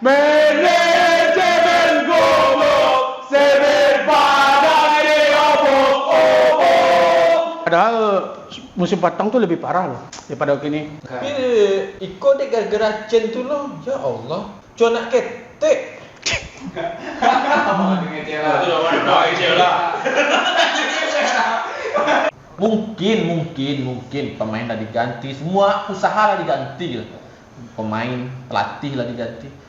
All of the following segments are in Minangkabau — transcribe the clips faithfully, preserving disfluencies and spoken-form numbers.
Manajemen goblok, semen padang di obok-obok. Padahal musim patang tu lebih parah loh daripada kini. Tapi iko dek gara-gara Cen tu loh, ya Allah. Cun nak ketek. Mungkin, mungkin, mungkin pemain lah diganti, semua usaha lah diganti. Pemain, pelatih lah diganti.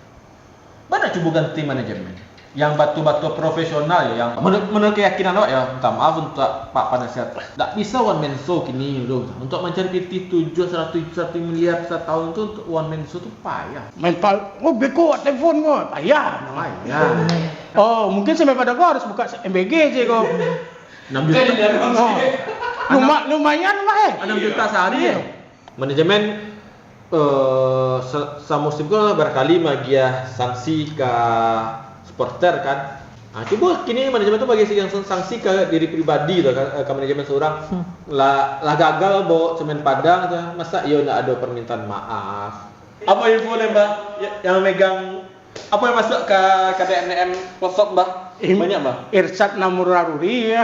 Bana cubo ganti manajemen. Yang batua-batua profesional yo, yang menurut, menurut keyakinan awak yo, minta maaf untuk Pak Panasihat. Ndak bisa one man show kini tu. Untuk mancari pitih tujuh saratus, saratus miliar satahun tu untuk one man show tu payah. Main pal-, oh, beko awak telepon ko, payah. Payah. Oh, mungkin sampai pada ko harus buka M B G je ko. Enam juta. Oh. Luma-, lumayan lah, eh. Enam juta sehari, eh. Manajemen, eh, sa-, samusim ko barakali magiah sanksi ka supporter kan. Ah, cubo kini manajemen tu magiah sang-, sanksi ka diri pribadi tu kan, eh, ka manajemen surang. Hmm. Lah, lah gagal bawa semen padang tu, masa iyo ndak ado permintaan maaf? Apa info lai, Mbah? Ya, yang megang Apa yang masuk ka, ka D M D M WhatsApp, Mbah? Im-, banyak, Mbah? Irsyad Namur Raruri, ya.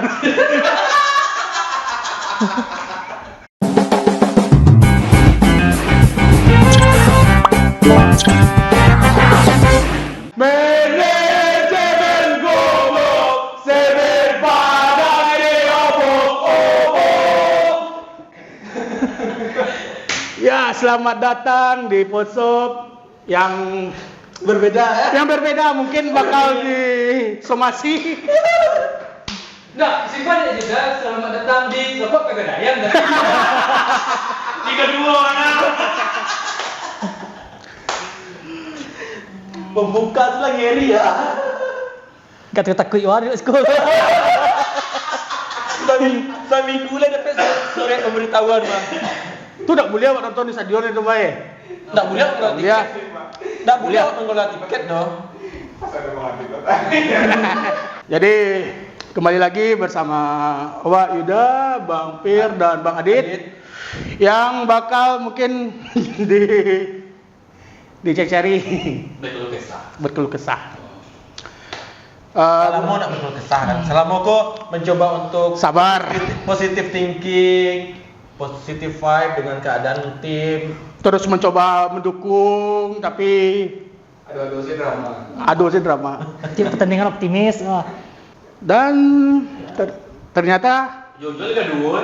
Manajemen goblok, semen padang di obok-obok. Ya, selamat datang di Podsop. Yang berbeda, ya? Yang berbeda mungkin bakal disomasi. Nah, simpan aja, selamat datang di Sobat Pegadaian. Tiga dua mana? Pembuka tu lah ngeri, ya. Kata takuik wari nak sekolah. Saming-, saminggu lah dapat su-, surat pemberitahuan, Bang. Tu tak boleh awak nonton di stadion itu, Bang, eh? Tak boleh awak nonton. Tak boleh. Tiket. Tak boleh awak nonton tiket, doh. Jadi, kembali lagi bersama awak Yuda, Bang Pir, dan Bang Adit, Adit, yang bakal mungkin di Dicari-cari. Berkeluh kesah. Berkeluh kesah. Eh, Salamo nak berkeluh kesah kan. Salamo ko mencoba untuk sabar, positive, positive thinking, positive vibe dengan keadaan tim. Terus mencoba mendukung, tapi ado-ado saja drama. Ado saja drama. Tiap pertandingan optimis, wah. Dan ter-, ternyata Jujur gaduh.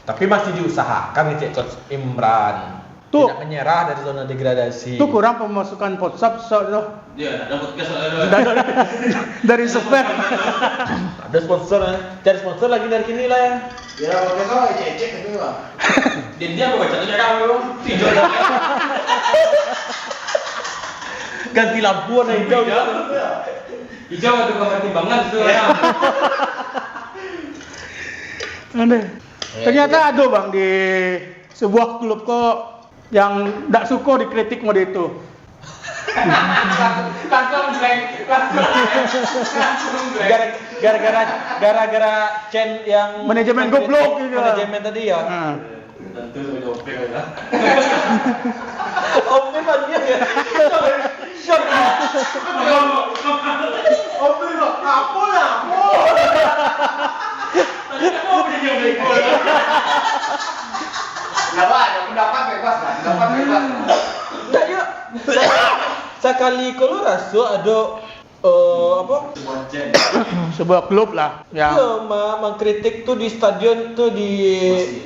Tapi masih diusahakan, cek Coach Imran. Tu. Tidak menyerah dari zona degradasi. Tu kurang pemasukan Podsop, sok tu. Dia nak dapat kes lah tu. Dari, dari sponsor. Ada sponsor, eh. Cari sponsor lagi dari kini lah, ya. Ya, pakai kau ecek-ecek tapi, Bang. Dia, dia apa baca tu cakap tu? Tidur dah. Ganti lampu warna hijau. Hijau. Hijau ada gambar timbangan tu, ya. Aneh. Ya, ternyata ya. Ada, Bang, di sebuah klub kok yang ndak suka dikritik model itu. Langsung, langsung blank, langsung, langsung blank. Gara-, gara-gara, gara-gara Cen yang manajemen goblok gitu. Manajemen tadi ya. Hmm. Tentu sampai diopeng lah. Openg mah dia ya. Shock. Openg mah, apa lah? Tadi kan mau beli yang beli gol. Nggak apa, ada pendapat bebas lah, pendapat bebas lah. Nggak, yuk. Sakali ko lo raso ado, eh, apa? Sebuah klub lah, ya. Iya, ma-, mengkritik tu di stadion tu di,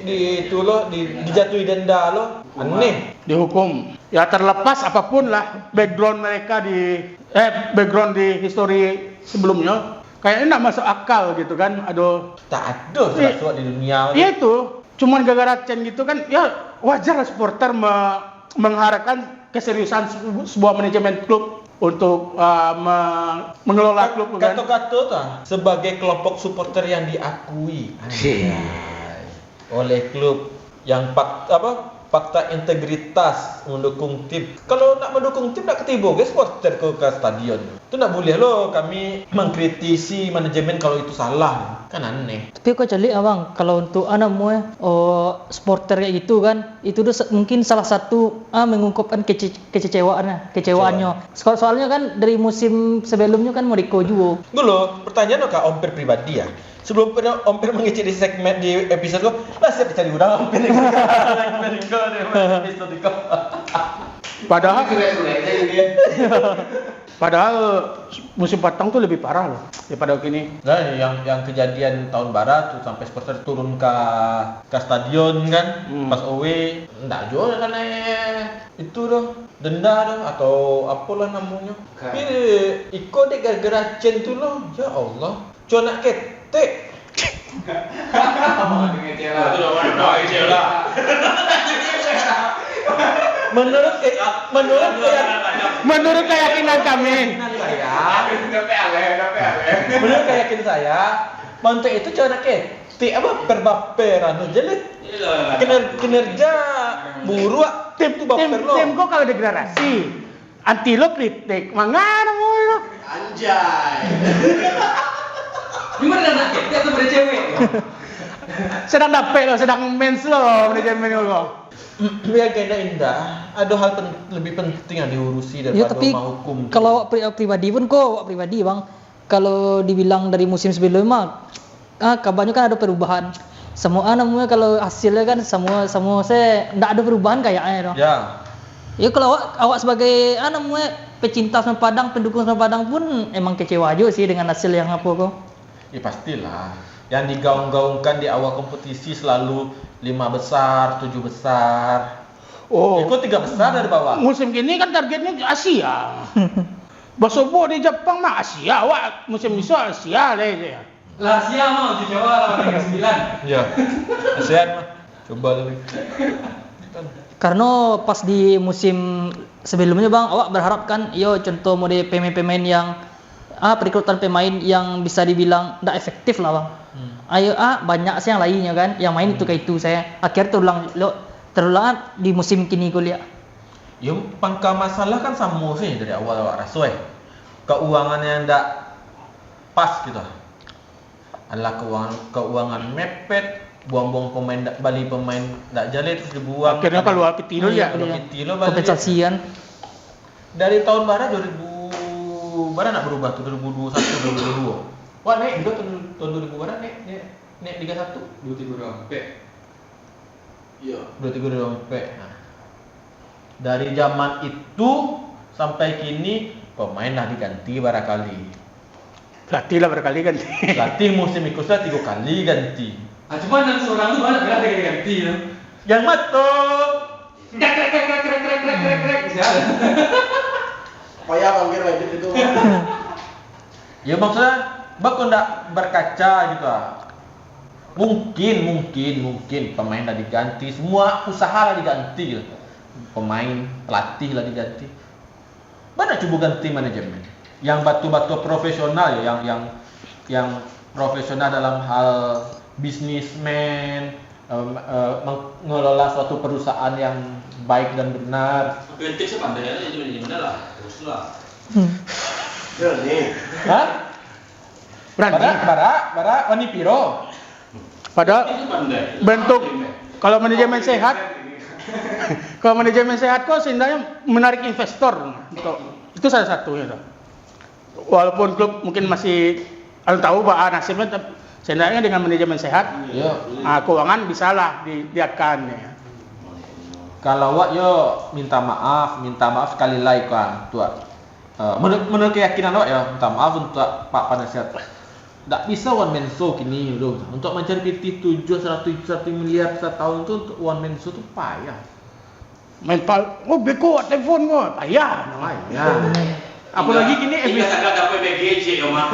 di itu loh, di, dijatuhi denda loh. Aneh. Dihukum. Ya, terlepas apapun lah background mereka di, eh, background di histori sebelumnya, kayaknya nggak masuk akal gitu kan. Aduh. Tak ada termasuk di dunia. Iya itu. Cuman gara-gara Cen gitu kan, ya wajar lah supporter me-, mengharapkan keseriusan sebu-, sebuah manajemen klub untuk, uh, me-, mengelola klub tu kan. Gatot-Kaca tu, ah, sebagai kelompok supporter yang diakui, anjay, oleh klub yang fak-, apa, fakta integritas mendukung tim. Kalau nak mendukung tim, nak ketibo ke supporter ko ka stadion. Tu ndak buliah lo kami mengkritisi manajemen kalau itu salah. Kan aneh. Tapi kau caliak, abang, kalau untuk anak muai, oh, supporter kayak gitu kan, itu tu sa- mungkin salah satu, ah, mengungkapkan kece- kecewaan, kecewaannya. Soal- soalnya kan dari musim sebelumnya kan mereka juga. Dulu, pertanyaan ka Ompir pribadi ya. Sebelum Ompir mengecek di segmen, di episode tu, lah siap dicari urang Ompir. Episode tu. Padahal Padahal musim patang tu lebih parah loh daripada kini. Nah, yang yang kejadian tahun bara tu sampai supporter turun ka ka stadion kan, hmm. Pas away, ndak juo karena itu doh, denda doh atau apolah namonyo. Tapi iko dek gara-gara Cen tu loh, ya Allah. Cuma nak ketek. Menurut ke, menurut ke, menurut keyakinan kami. Menurut keyakinan saya, mantek itu cuma nak ketek apa perbaperan tu jadi kiner, kinerja buruk tim tu tim, tim kok kalau degradasi. Anti lo kritik, mangana mo lo. Anjay. Gimana nak kritik atau pada cewek? Sedang dapek lo, sedang mens lo, pada cewek lo. Biar kena indah, ada hal pen, lebih penting yang diurusi daripada ya, tapi rumah hukum. Kalau awak pri, pribadi pun kok awak pribadi bang, kalau dibilang dari musim sebelum mah, ah, kabarnyo kan ado perubahan. Samo ah, namonyo kalau hasilnyo kan samo samo se ndak ado perubahan kayaknyo tu. Ya. Ya kalau awak, awak sebagai ah, namonyo pecinta Semen Padang, pendukung Semen Padang pun emang kecewa juga sih dengan hasil yang apo ko. Ya pastilah. Yang digaung-gaungkan di awal kompetisi selalu lima besar, tujuh besar. Oh. Iko tiga besar dari bawah. Musim kini kan targetnya Asia. Basobok di Jepang mah Asia, awak musim iso Asia deh. Lah Asia mah, Asia Jawa lah, Liga sembilan. Ya. Asia mah. Coba lah. Karena pas di musim sebelumnya bang, awak berharap kan, yo contoh model pemain-pemain yang ah perekrutan pemain yang bisa dibilang ndak efektif lah bang. Hmm. Ayo ah banyak sih yang lainnya kan, yang main hmm. itu kayak itu saya. Akhirnya terulang lo terulang di musim kini kuliah. Yo pangka masalah kan samo sih dari awal awak raso eh. Keuangan yang ndak pas gitu. Alah keuangan keuangan mepet, buang-buang pemain dak bali pemain dak jaleh terus dibuang. Akhirnya keluar piti lo ya. Keluar piti lo bali. Kompensasi kan. Dari tahun bara dua ribu bara nak berubah tu dua ribu dua puluh satu dua ribu dua puluh dua. Wah naik juga tahun tahun dua ribu bara naik naik naik Liga satu. Dua tiga dua ampek. Iyo. Dua tiga dua ampek. Nah. Dari zaman itu sampai kini pemain lah diganti barakali. Pelatih lah barakali ganti. Pelatih musim iko sudah tigo kali ganti. Ah, cuma nan surang tu banyak lah diganti tu. Yang mato. Krek krek krek krek krek krek krek krek krek. Siapa? Payah bangkir lagi itu. Ya maksudnya, bako ndak berkaca gitu ah. Mungkin, mungkin, mungkin pemain lah diganti, semua usaha lah diganti gitu. Pemain, pelatih lah diganti. Banyak cubo ganti manajemen. Yang batua-batua profesional ya, yang yang yang profesional dalam hal bisnismen, em, eh, mengelola suatu perusahaan yang baik dan benar. Tapi Etik sih pandai aja jadi manajemen lah, terus lah. Hah? Bara, bara, bara, wani piro? Padahal bentuk kalau manajemen sehat, kalau manajemen sehat kok seenggaknya menarik investor untuk itu salah satunya tuh. Walaupun klub mungkin masih alun tahu bah nasibnya, tapi seenggaknya dengan manajemen sehat, ya. Ah, keuangan bisalah di, diakan ya. Kalau awak yo minta maaf, minta maaf sekali lai kan, tuak. Uh, menurut, menurut keyakinan awak ya, minta maaf untuk Pak Panasihat. Ndak bisa one man show kini tu. Untuk mencari pitih tujuh seratus, seratus miliar sataun tu untuk one man show tu payah. Main pal, oh beko awak telepon ko, payah. Payah. Apalagi kini Ingat efisi- tak dapat B G C yo mah.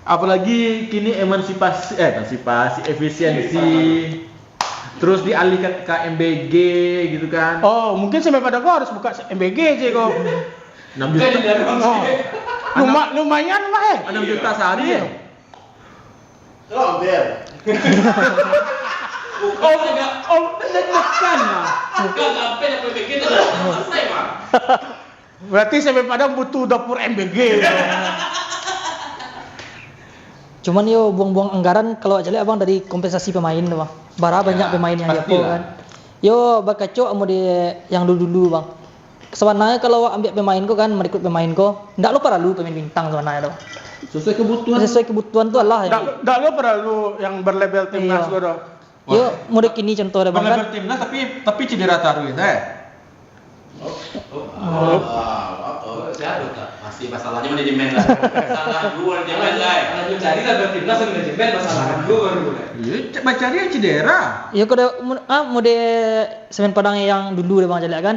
Apalagi kini emansipasi, eh emansipasi, efisiensi. Terus dialihkan ke M B G gitu kan. Oh, mungkin sampai pada kau harus buka M B G je kau. Enam juta. Oh. Luma, lumayan mah eh. Enam juta sehari ya. Kalau ambil. Om, om, bukan lah. Bukan sampai yang M B G itu dah selesai mah. Berarti sampai Padang butuh dapur M B G. Cuman yo buang-buang anggaran kalau awak caliak, Bang, dari kompensasi pemain tu, Bang. Bara banyak pemain yang diapo kan. Yo bakacok samo di yang dulu-dulu, Bang. Sabananyo kalau awak ambiak pemain ko kan, marekrut pemain ko, ndak lo paralu pemain bintang sabananyo tu. Sesuai kebutuhan. Sesuai kebutuhan tu lah. Ndak, ndak lo paralu yang berlabel timnas ko doh. Yo, mode kini contoh dah, Bang, kan? Berlabel timnas tapi, tapi cedera taruih, eh. Oh, oh, oh, oh, oh, siapa tak? Masih masalahnya manajemen lah. Salah dua manajemen lah, eh. Kalau mencari lah bertimnas manajemen, masalah dua baru mulai. Iya, cak bacari yang cedera. Yo, kalau mu-, ah, mode semen Padang yang dulu dah, Bang, caliak kan.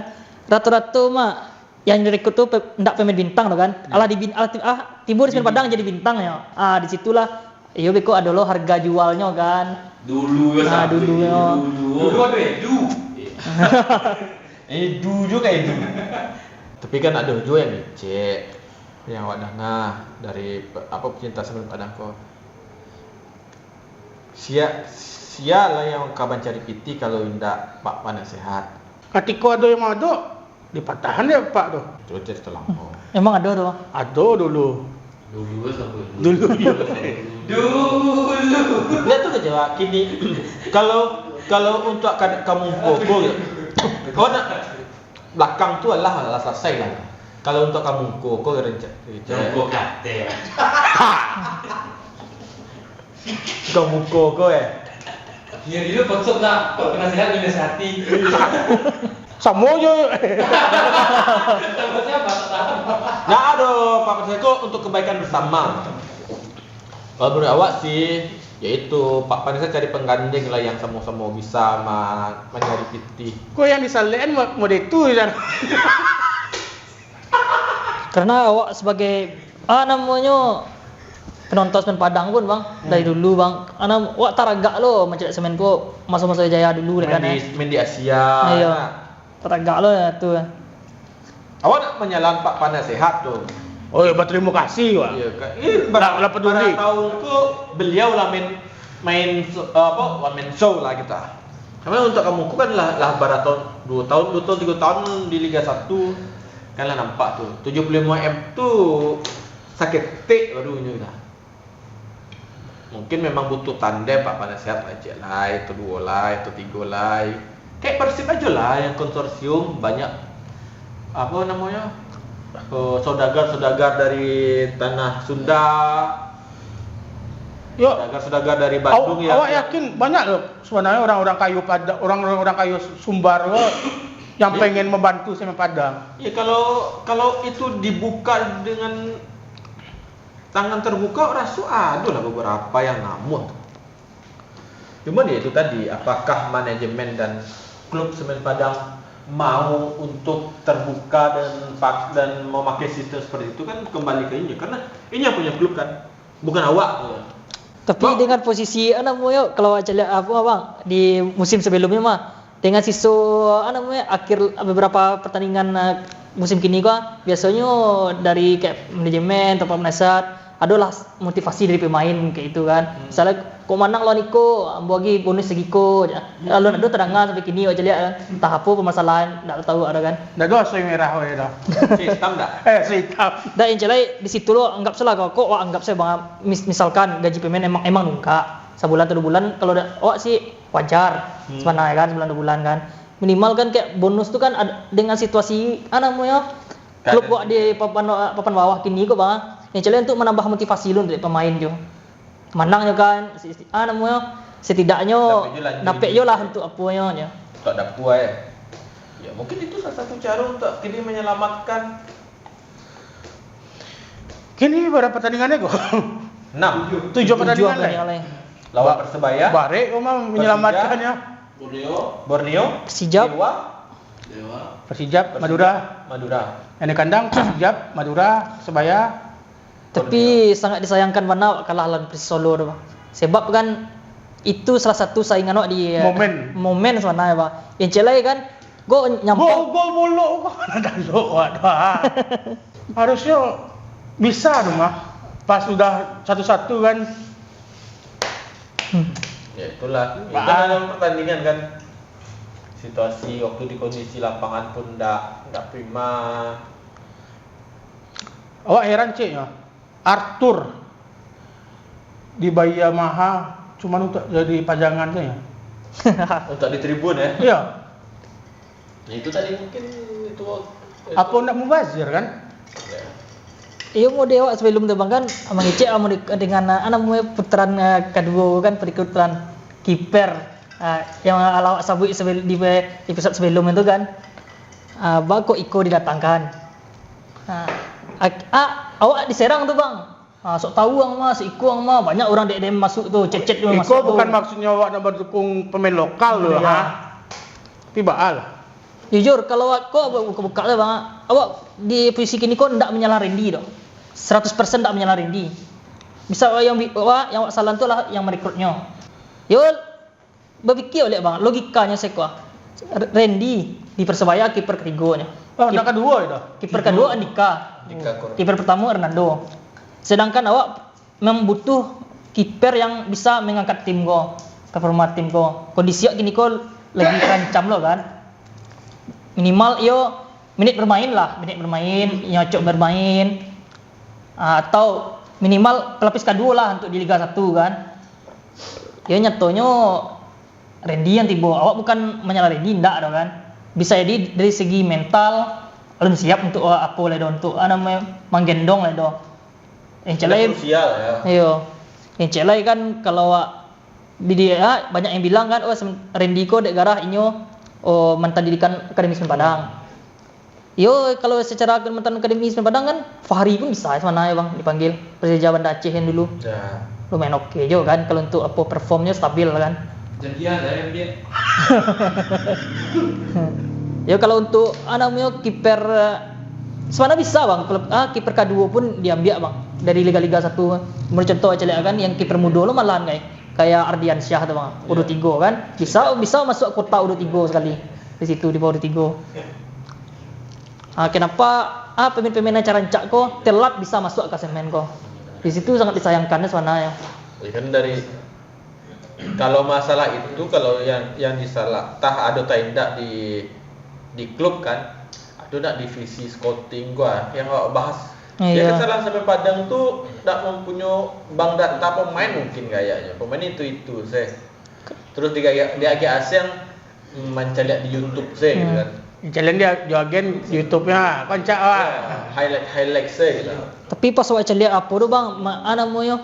Rato-rato mah yang direkrut tu pe-, ndak pemain bintang tu kan. Alah di bin-, alah ti-, ah, tibo di semen Padang jadi bintang yo. Ah, di situlah iyo beko ado lo harga jualnyo kan. Dulu yo. Ah, dulu yo. Dulu ado Edu. Edu juo ka Edu. Tapi kan ado juo yang ngecek, yang awak danga dari pe-, apo, pecinta semen Padang ko. Sia, sia lah yang ka mancari pitih kalau indak Pak Panasehat. Katiko ado yang maadok, dipatahan dek Pak tu. Tu cerita lamo. Emang ado tu? Ado dulu. Dulu tu siapa? Dulu. Dulu. Lihat tu saja, Wak. Kini, kalau, kalau untuk ka-, kamu pukul, kau nak, belakang tu alah, alah selesai lah. Kalau untuk kamu ko, ko renca-, renca-, Kamu ko kate. Kamu ko, ko, eh. Iyo, iyo, konsep lah. Kalau penasehat, dinasihati. Samo jo. Sama siapa? Tak tahu. Nah, aduh, Pak Penasehat ko untuk kebaikan bersama. Kalau menurut awak sih, yaitu Pak Panesa cari penggandeng lah yang samo-samo bisa ma-, manyari pitih. Ko yang disalekan mo-, mode tu, Jan. Karena awak sebagai, ah, namonyo, penonton semen Padang pun, Bang, dari dulu, Bang. Karena awak taragak lo mancaliak semen ko maso-maso jaya dulu, dek kan, eh. Main di Asia, iyo. Nah. Taragak lo tu. Awak nak manyalahan Pak Panasehat tu. Oh, yo, batarimo kasih, Wak. Iyo, kan. Ini bar-, lah, lah paduli. Bara tahun tu beliau lah main, main so-, apo, one man show lah kita. Karena untuk kamu ko kan lah, lah bara tahun, duo tahun, duo tahun, tigo tahun di Liga satu. Kan lah nampak tu. Tujuah puluah limo M tu saketek baru nyo lah. Mungkin memang butuh tandem, Pak Panasehat, lah, ciek lai, atau duo lai, atau tigo lai. Kayak Persib ajo lah, yang konsorsium banyak, apo namonyo, eh, saudagar-saudagar dari tanah Sunda, yo, saudagar-saudagar dari Bandung, aw-, yang, awak yang yakin banyak loh sebenarnya orang-orang kayo Pada-, orang-orang kayo Sumbar ko yang pengen membantu semen Padang. Ya, kalau, kalau itu dibuka dengan tangan terbuka, raso ado lah beberapa yang namuah. Cuman ya itu tadi, apakah manajemen dan klub Semen Padang mau untuk terbuka dan pak-, dan memakai sistem seperti itu, kan kembali ke inyo, karena inyo punya klub kan, bukan awak. Tapi dengan posisi, ah, namonyo, kalau awak caliak, apo, Bang, di musim sebelumnyo mah, dengan siso, ah, namonyo, akhir beberapa pertandingan, ah, musim kini ko, ah, biasonyo dari kayak manajemen atau Pak Panasehat, adolah motivasi dari pemain kayak itu kan. Misalnya, kok manang lawan iko, ambo agi bonus sagiko, jan. Alun ado tadanga sampai kini, awak caliak kan. Entah apo permasalahan, ndak tahu ado kan. Ndak ado aso merah weh dah. Aso hitam dah. Eh, aso hitam. Dah, yang caliak di situ lo, anggap salah kok, kok awak anggap saja, Bang, mis-, misalkan gaji pemain emang, emang nunggak. Sabulan atau duo bulan, kalau dak, awak sih wajar, sebenarnya kan, sabulan atau duo bulan kan. Minimal kan kayak bonus tu kan ad-, dengan situasi, ah, namonyo, klub awak di papan, papan bawah kini ko, Bang. Yang caliak untuk menambah motivasi lu untuk pemain tu. Manang nyo kan, si-, si-, ah, namonyo, setidaknyo dapek jo lah untuk aponyo nyo. Untuk dapua, eh. Ya, mungkin itu salah satu cara untuk kini menyelamatkan. Kini bara pertandingan ko? Enam. Tujuah pertandingan lai. Lawan Persebaya. Barek ko mah menyelamatkan yo. Borneo. Borneo. Persijap. Dewa. Persijap, Madura. Madura. Yang di kandang, Persijap, Madura, Persebaya. Tapi sangat disayangkan bana kalah lawan Persisolo tu, Bang. Sebab kan itu salah satu saingan awak di, eh, momen. Momen sabananyo, Bang. Yang ciek lai kan, gol nyampak. Gol, gol bolok ko. Dalok awak tu, ah. Harusnyo bisa tu mah. Pas sudah satu satu kan. Hmm. Ya, itulah. Itu dalam pertandingan kan. Situasi waktu di kondisi lapangan pun ndak, ndak prima. Awak heran, Cik, yo. Arthur. dibayia maha, cuman untuak jadi pajangan sajo. Untuak di tribun, ya? Iyo. Nah, itu tadi mungkin itu, itu Apo ndak mubazir, kan? Ya. Iyo, mode awak sabalum tu, Bang, kan, mangecek awak mode-, dengan, ah, anak muda putaran, ah, kaduo, kan, putaran kiper, ah, yang lah awak sabuik sabil-, di episode sabalum tu, kan. Ah, baa kok Iko didatangkan? Ah, ak-, ah, awak diserang tu, Bang. Ah, sok tahu ang mah, sok iko ang mah, banyak urang D M masuk tu, cecet tu masuk tu. Iko bukan maksudnyo awak nak mandukung pemain lokal tu, ha? Tapi baa lah. Jujur, kalau awak ko buka-buka lah, Bang. Awak di posisi kini ko ndak manyalah Randy doh. Saratus persen ndak manyalah Randy. Bisa awak yang bi-, awak, yang awak salah tu lah yang merekrutnyo. Yo, Bapikia ulek, Bang, logikanyo seko. R-, Randy di Persebaya kiper katigonyo. Oh, Kip-, ndak kaduo itu? Kiper kaduo Andika. Andika Kur- Kiper pertamo Hernando. Sedangkan awak mambutuh kiper yang bisa mangangkat tim ko, performa tim ko. Kondisi awak kini ko lagi tarancam lo, kan. Minimal iyo minit bermain lah, minit bermain, nyocok bermain. Ah, atau minimal pelapis kaduo lah untuk di Liga Satu, kan. Yo, nyatonyo Randy yang tibo. Awak bukan manyalah Randy, indak doh, kan. Bisa jadi dari segi mental, alun siap untuk, ah, apo lai doh, untuk, ah, namonyo, manggendong lai doh. Yang cek lai, krusial, ya. Iyo. Yang cek lai kan, kalau awak di dia, banyak yang bilang kan, "Oh, sem-, Randy ko dek garah inyo, oh, mantan didikan Akademi Semen Padang." Yo, kalau secara mantan Akademi Semen Padang kan, Fahri pun bisa sabananyo, Bang, dipanggil Persija Banda Aceh yang dulu. Ya. Lumayan oke jo kan, kalau untuk apo, performnyo stabil kan. Jadian lah, M B A. Yo, kalau untuk, ah, namonyo kiper, eh, sabananyo bisa, Bang. Kalau, ah, kiper kaduo pun diambiak, Bang. Dari Liga-Liga Satu. Menurut contoh, caliak kan, yang kiper mudo lo malahan, kayak, kayak Ardiansyah tu, Bang. U dua tigo kan. Bisa, bisa masuk kuota U dua tigo sekali. Di situ, di bawah U dua tigo. Ah, kenapa, ah, pemain-pemain yang rancak-rancak ko telat bisa masuk ke klasemen ko? Di situ sangat disayangkan sabananyo. Ya kan, dari, kalau masalah itu, kalau yang, yang disalah, tah ado tah indak di, di klub kan, ado nak divisi scouting ko, ah, yang awak bahas. Iyo. Ya, kesalahan Semen Padang tu ndak mampunyoi bank data pemain mungkin kayaknyo. Pemain itu-itu se. Terus di, di agen asing mancaliak di YouTube se, gitu kan. Mancaliak di, di agen YouTube-nyo, rancak lah. Ya, highlight, highlight se, gitu. Tapi pas awak caliak apo tu, Bang, ma-, ah, namonyo,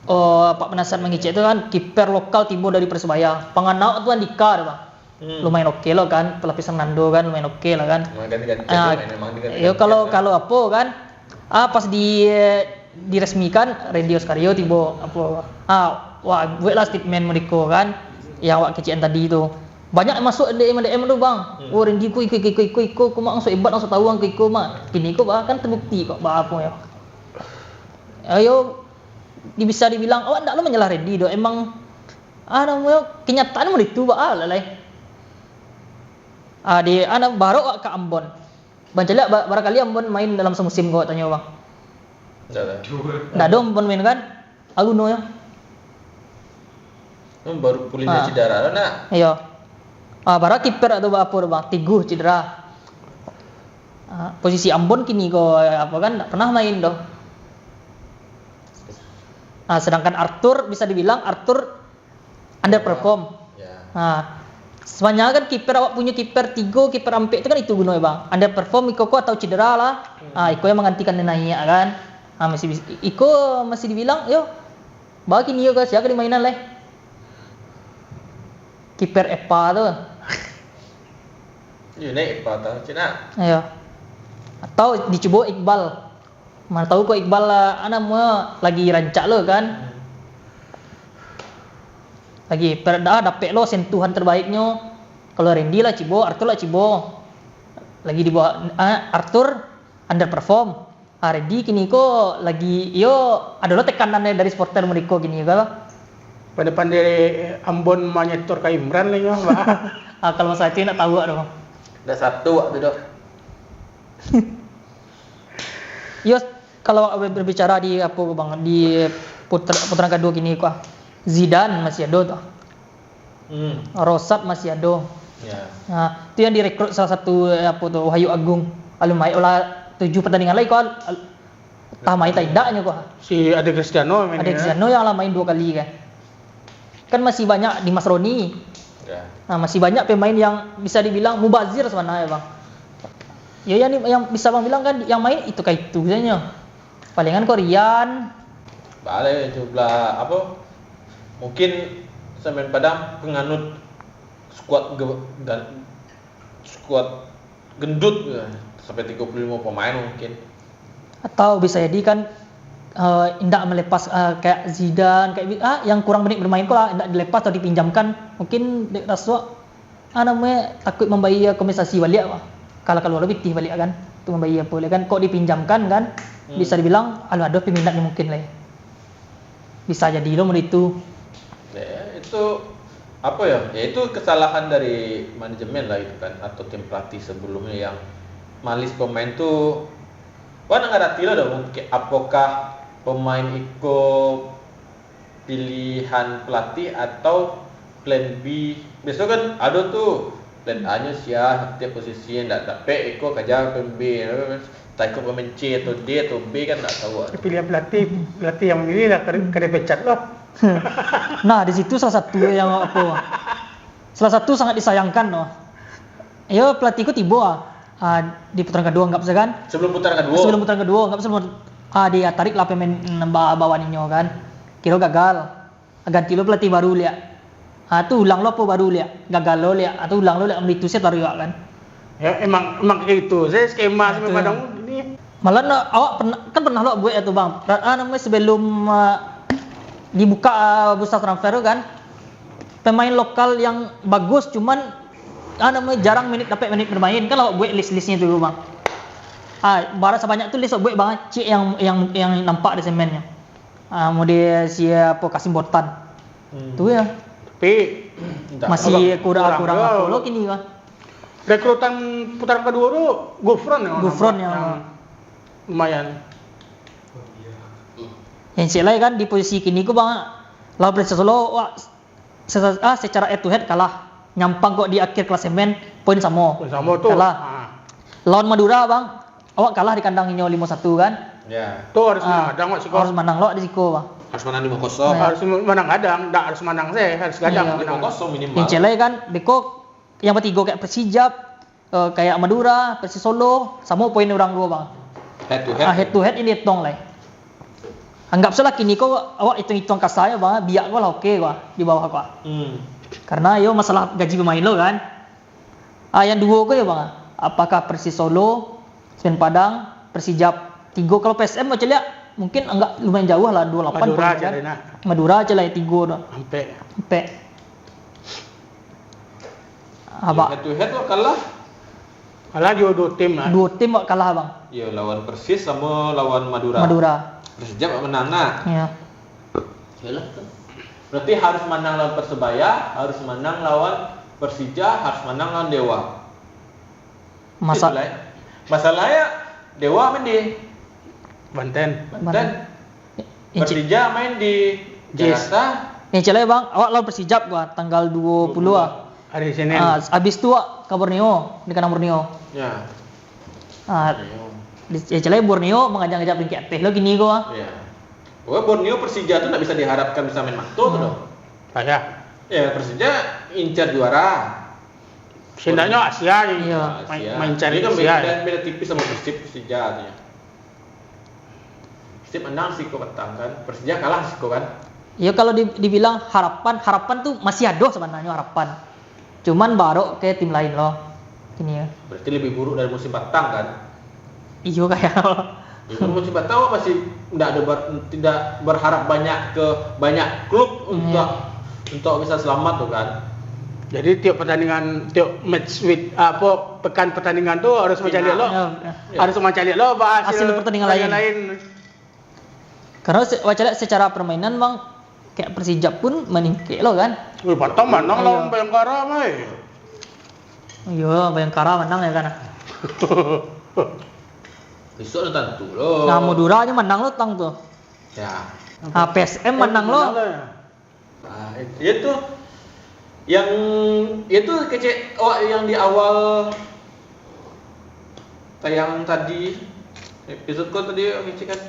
oh, Pak Penasihat mangecek tu kan, kiper lokal tibo dari Persebaya. Pangana tu Andika tu, Bang. Hmm. Lumayan oke lo kan, pelapis Hernando kan, lumayan oke lah kan. Lumayan ganti-ganti, ah, main memang diganti-ganti, yo, kalau, kan. Kalau apo kan, ah, pas di, diresmikan, Randy Oscario tibo, apo, ah, wah, bueklah statement mereka kan, yang awak kecekan tadi tu. Banyak yang masuk D M-D M tu, Bang. Hmm. "Oh, Randy ko iko, iko, iko, iko, iko, ko mah, ang sok hebat, ang sok tahu, ang ko iko mah." Kini ko, bah, kan terbukti kok, bah, apo yo. Ayo, di-, bisa dibilang, awak ndak lo manyalah Randy doh. Emang, ah, namonyo, kenyataan model itu, bah, ah, lah lai. Ah, di, ah, na-, barok awak ka Ambon. Bang caliak, ba-, barangkali Ambon main dalam samusim ko, tanyo, Bang. Ndak ada. Ndak ado Ambon main kan? Aguno yo. Hmm, baru pulih dari cedera lo, nak? Iyo. Ah, bara kiper tu, ba-, apo tu, Bang? Tiguh cedera. Ah, posisi Ambon kini ko, apo kan, ndak pernah main doh. Ah, sedangkan Arthur, bisa dibilang Arthur underperform. Ya. Nah, sabananyo kan kiper awak punyo kiper tigo, kiper ampek tu kan itu guno, Bang. Underperform iko ko atau cedera lah. Hmm. Ah, iko yang manggantikan dia naiak kan. Ah, masih bis-, iko masih dibilang, yo, bagi nio ka sia ka dimainan lai. Kiper Epa tu. Yo, naik Epa tu, cina. Iyo. Atau dicubo Iqbal. Mana tahu kok Iqbal lah, ah, namonyo lagi rancak lo kan. Lagi per-, dah dapek lo sentuhan terbaiknyo. Kalau Randy lah cibo, Arthur lah cibo. Lagi di bawah, ah, Arthur underperform. Ah, Randy kini ko lagi, yo, ado lo tekanan dari supporter mereka kini ko. Pandai-pandai Ambon manyetor ka Imran lah nyo, Bang. Ah, kalau masalah itu nak tahu tu. Dah satu waktu tu. Yo, kalau ber-, berbicara di apo, Bang, di puter-, putaran kaduo kini ko, Zidane masih ado tu. Hmm. Rosat masih ado. Ya. Nah, tu yang direkrut salah satu, eh, apo tu, Wahyu Agung. Alun main lah tujuh pertandingan lai ko, al-, al-, Tah main tak indaknyo ko. Si Ade Cristiano main Ade Cristiano yang lah main dua kali kan. Kan masih banyak Dimas Roni. Ya. Nah, masih banyak pemain yang bisa dibilang mubazir sebenarnya, Bang. Ya, yang, yang bisa Bang bilang kan, yang main itu ka itu saja. Palingan ko Rian. Balik jumlah apa? Mungkin Semen Padang penganut skuad ge-, gan-, skuad gendut, ya, sampai tiga puluh lima pemain mungkin. Atau bisa jadi kan, eh, indak melepas, eh, kayak Zidane, kayak bi-, ah, yang kurang banyak bermain ko lah, indak dilepas atau dipinjamkan. Mungkin dek raso, ah, namanya takut mambayar kompensasi baliak, Bang. Kalau kaluar lo pitih baliak kan, tu mambayar apo kan, kok dipinjamkan kan, Hmm. bisa dibilang, alun ado peminatnyo mungkin lah. Bisa jadi lo model itu. Ya, itu apa ya? Ya, itu kesalahan dari manajemen lah itu kan, atau tim pelatih sebelumnya yang malis pemain tu. Wah, ndak ngarati lah dah, mungkin apakah pemain iko pilihan pelatih atau plan B? Biaso kan ado tu plan A-nyo sia, setiap posisi ndak dapek, iko kaja plan B. Entah iko pemain C atau D atau B kan ndak tahu. Pilihan pelatih, pelatih yang memilih lah, kada, kada pecat lah. Nah, di situ salah satu yang apa, salah satu sangat disayangkan loh. Yo, pelatih ko tibo ah, ah, di putaran kedua anggap saja kan. Sebelum putaran kedua. Sebelum putaran kedua anggap sebelum, ah, dia tarik lah pemain, mm, ba-, bawaan inyo kan. Kiro gagal. Ganti lo pelatih baru liak. Ha, tu ulang lo apo baru liak. Gagal lo liak. Ha, tu ulang lo liak, malitu se taruih awak kan. Ya, emang, emang kayak gitu. Saya skema Ha, sampai tu Padang ya. Ini. Malah no, awak pernah, kan pernah lo buek ya tu, Bang. Ra-, ah, namanya sebelum, ah, dibuka, ah, bursa transfer tu kan. Pemain lokal yang bagus, cuman, ah, namanya jarang menit, dapat menit bermain. Kan awak buek list-listnya tu, Bang. Ah, bara sabanyak tu list awak buek, Bang. Cik yang, yang, yang nampak di semennya. Ah, model sia apo, Kasim Botan. Hmm. Tu ya. Tapi, Masih kurang, kurang kurang apa lo. Lo kini, Bang. Rekrutan putaran kedua tu Gufron ya, Gufron nampak yang yang lumayan. Yang cek lai kan di posisi kini ko, Bang, lawan Persis Solo, wak, seca-, ah, secara head to head kalah. Nyampang kok di akhir klasemen, poin samo. Poin samo tu. Kalah. Ha. Lawan Madura, Bang, awak kalah di kandang inyo limo satu kan? Ya. Tu harus Ah, menang gadang wak siko. Harus menang lo di siko, Bang. Harus menang limo kosong. Ya. Harus menang gadang, ndak harus menang se, harus gadang Iya. menang. Limo kosong minimal. Yang cek lai kan, beko yang batigo kayak Persijap, eh, kayak Madura, Persis Solo, samo poin urang duo, Bang. Head to head. Ah, head to head ini tong lai. Anggap salah kini ko awak hitung-hitung kasarnya, Bang, biak ko lah oke ko di bawah ko. Hmm. Karena yo masalah gaji pemain lo kan. Ah, yang duo ko yo, Bang. Apakah Persis Solo, Semen Padang, Persijap? Tigo, kalau P S M macam lihat mungkin agak lumayan jauh lah, dua lapan Madura poin, aja kan? Deh, nak. Madura aja lah yang tigo tu. Ampek. Ampek. Abak. Head to head lo kalah. Kalah juo duo tim lah. Duo tim wak kalah, Bang. Yo, lawan Persis samo lawan Madura. Madura. Persijap wak menang nah. Iya. Yalah tu. Berarti harus menang lawan Persebaya, harus menang lawan Persija, harus menang lawan Dewa. Masa- Itulah, ya. Masalahnya Dewa main di Banten. Banten. Banten. Inci- Persija main di Jis. Jakarta. Yang cek lai, Bang, awak lawan Persijap gua tanggal dua puluh ah. Hari Senin. Ah, habis tu wak ka Borneo, di kandang Borneo. Ya. Ah, Borneo. Di, yang cek lai Borneo mangajak-ngajak peringkat ateh lo kini ko. Ya. Pokoknya Borneo Persija tu ndak bisa diharapkan bisa main mato tu Hmm. doh. Payah. Ya, Persija incar juara. Setidaknya Asia ni. Iya. Main, Asia. Main cari Ini kan Asia. Beda, beda tipis sama Persib, Persija tu ya. Persib menang siko petang kan, Persija kalah siko kan. Iya, kalau di-, dibilang harapan, harapan tu masih ado sebenarnya harapan. Cuman barok ke tim lain lo. Kini ya. Berarti lebih buruk dari musim patang kan? Iyo, kayak. Ya, kan musim patang masih ndak ada ber-, tidak berharap banyak ke banyak klub Hmm, untuk, iya. untuk bisa selamat tu kan. Jadi tiap pertandingan, tiap match week, apa, pekan pertandingan tu harus Final. Mencari lo. Ya, ya. Ya. Harus mencari lo apa hasil Hasil pertandingan pertandingan lain. Lain. Karena se-, wak caliak secara permainan, Bang, kayak Persija pun maningkek lo kan. Wih, patang manang Iya. lawan Bayangkara, mai. Iya, Bayangkara menang ya kan. Besok lah tantu lo. Nah, Madura aja menang lo tang tu. Ya. Ah, P S M menang lo. Menang lo ya. Ah, itu yang itu kecek awak yang di awal tayang tadi. Episode ko tadi, yo, ngecek kan,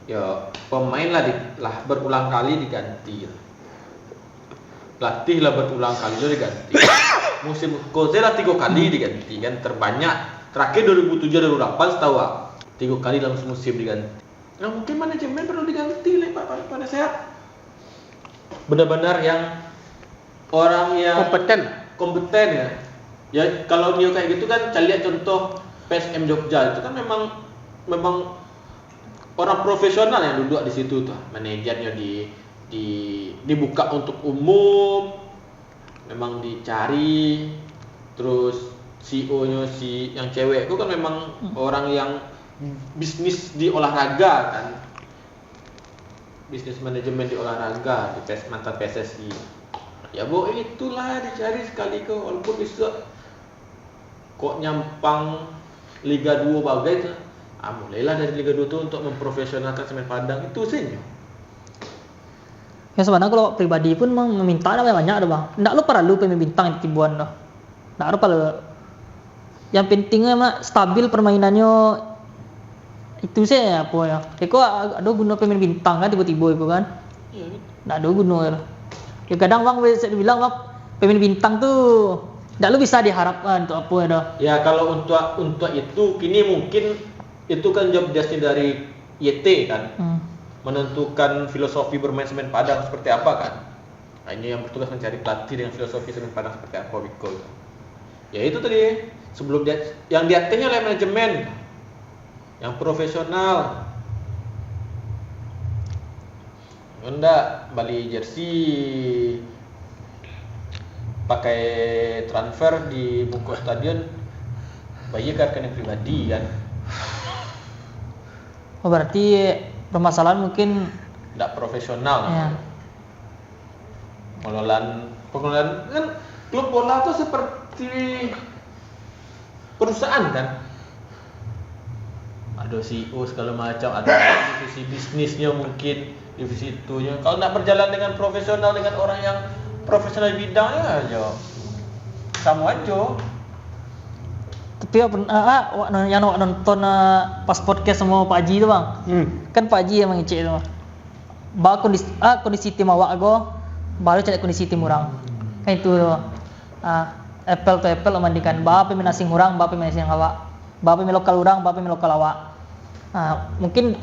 yo, pemain lah di, lah berulang kali diganti. Pelatih lah berulang kali lo diganti. Musim ko se lah tigo kali diganti kan, terbanyak. Terakhir dua ribu tujuh, dua ribu delapan setahu aku. Tigo kali dalam semusim diganti. Nah, mungkin manajemen perlu diganti leh, Pak, Pak, Pak Penasehat. Benar-benar yang orang yang Kompeten. Kompeten, ya. Ya, kalau nio kayak gitu kan, caliak contoh P S M Jogja itu kan memang, memang orang profesional yang duduk di situ tuh. Manajernya di, di, dibuka untuk umum, memang dicari. Terus C E O-nyo si yang cewek itu kan memang Hmm. orang yang bisnis di olahraga kan. Bisnis manajemen di olahraga, di P S, mantan P S S I. Ya, bo, itulah dicari sekali ko, walaupun besok kok nyampang Liga dua bagai tu. Ah, mulailah dari Liga dua tu untuk memprofesionalkan Semen Padang. Itu saja. Ya, sebenarnya kalau pribadi pun mem-, meminta ndak banyak doh, Bang. Ndak lo paralu pemain bintang tibuan doh. Ndak lo paralu. Yang penting mah stabil permainannyo. Itu se apo yo. Iko a-, ado guno pemain bintang kan tibo-tibo iko kan. Iya, kan? Ndak ado guno yo. Ya, kadang, Bang, bisa dibilang, Bang, pemain bintang tu ndak lo bisa diharapkan untuk apo yo doh. Ya, kalau untuk, untuk itu, kini mungkin itu kan job desk-nya dari Y T kan. Hmm. Menentukan filosofi bermain Semen Padang seperti apa kan. Hanya yang bertugas mencari pelatih dengan filosofi Semen Padang seperti apa, biko itu. Ya itu tadi, sebelum dia, yang di atehnya lah manajemen. Yang profesional. Ndak bali jersey, pakai transfer di muko stadion, bayia ka rekening pribadi kan. Oh, berarti permasalahan mungkin ndak profesional. Ya. Pengelolaan, pengelolaan, kan klub bola tu seperti perusahaan kan. Ado C E O segala macam, ado divisi bisnisnya mungkin, divisi itunyo. Kalau ndak berjalan dengan profesional, dengan orang yang profesional di bidangnya, yo samo ajo. Tapi awak pen-, ah, ah, awak non-, yang awak nonton, ah, pas podcast sama Pak Haji tu, Bang. Hmm. Kan Pak Haji yang mangecek tu. Ba kondisi, ah, kondisi tim awak ko, baru caliak kondisi tim urang. Kan itu tu. Ah, apple to apple, membandingkan ba pemain asing urang, ba pemain asing awak. Ba pemain lokal urang, ba pemain lokal awak. Ah, mungkin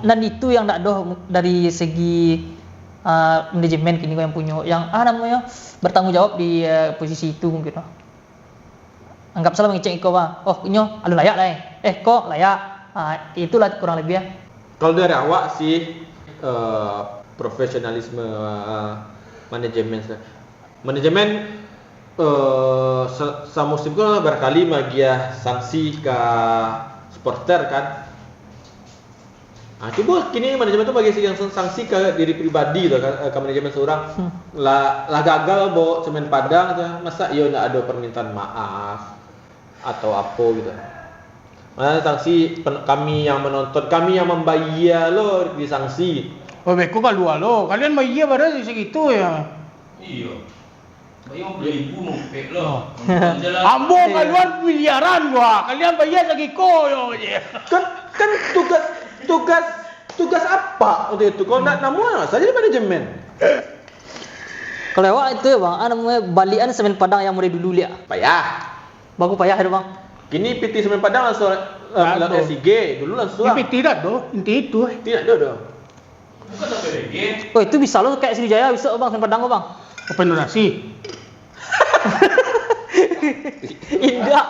nan itu yang ndak doh dari segi, ah, manajemen kini ko yang punyo, yang, ah, namonyo, bertanggung jawab di, eh, posisi itu mungkin. Anggap salah mangecek iko, Bang. Oh, inyo alun layak lai. Eh, ko layak. Ah, itulah kurang lebih, ya. Kalau dari awak sih, eh, profesionalisme, eh, manajemen se-, manajemen, eh, sa-, samusim ko lah barakali magiah sanksi ka supporter kan. Ah, cubo kini manajemen tu bagi sang-, sanksi ka diri pribadi tu, ka, ka manajemen surang. Hmm. Lah, lah gagal bao Semen Padang tu, masa iyo ndak ado permintaan maaf atau apo gitu. Mana sanksi pen-, kami yang menonton, kami yang mambayia lo disanksi. Oh, beko kalua lo. Kalian bayia bara sagitu yo. Iyo. Bayar lima puluh ribu nopek lah. Oh. Nonton je lah. Ambo kalua miliaran gua. Kalian bayar sagiko yo je. Kan, kan tugas, tugas, tugas apa waktu itu? Kalau nak namuah saja di manajemen. Kalau awak itu yo, Bang, ah, namonyo balikan Semen Padang yang mulai dulu liak. Payah. Bagus payah tu, Bang. Kini pitih Semen Padang langsung, eh, Aduh. L S I G. Dulu langsung. Ini pitih dah tu, inti itu, eh. Tidak ada dah. Bukan sampai reggae. Oh, itu bisa lo kayak Sriwijaya bisa, Bang, Semen Padang, Bang. Open donasi. Indak.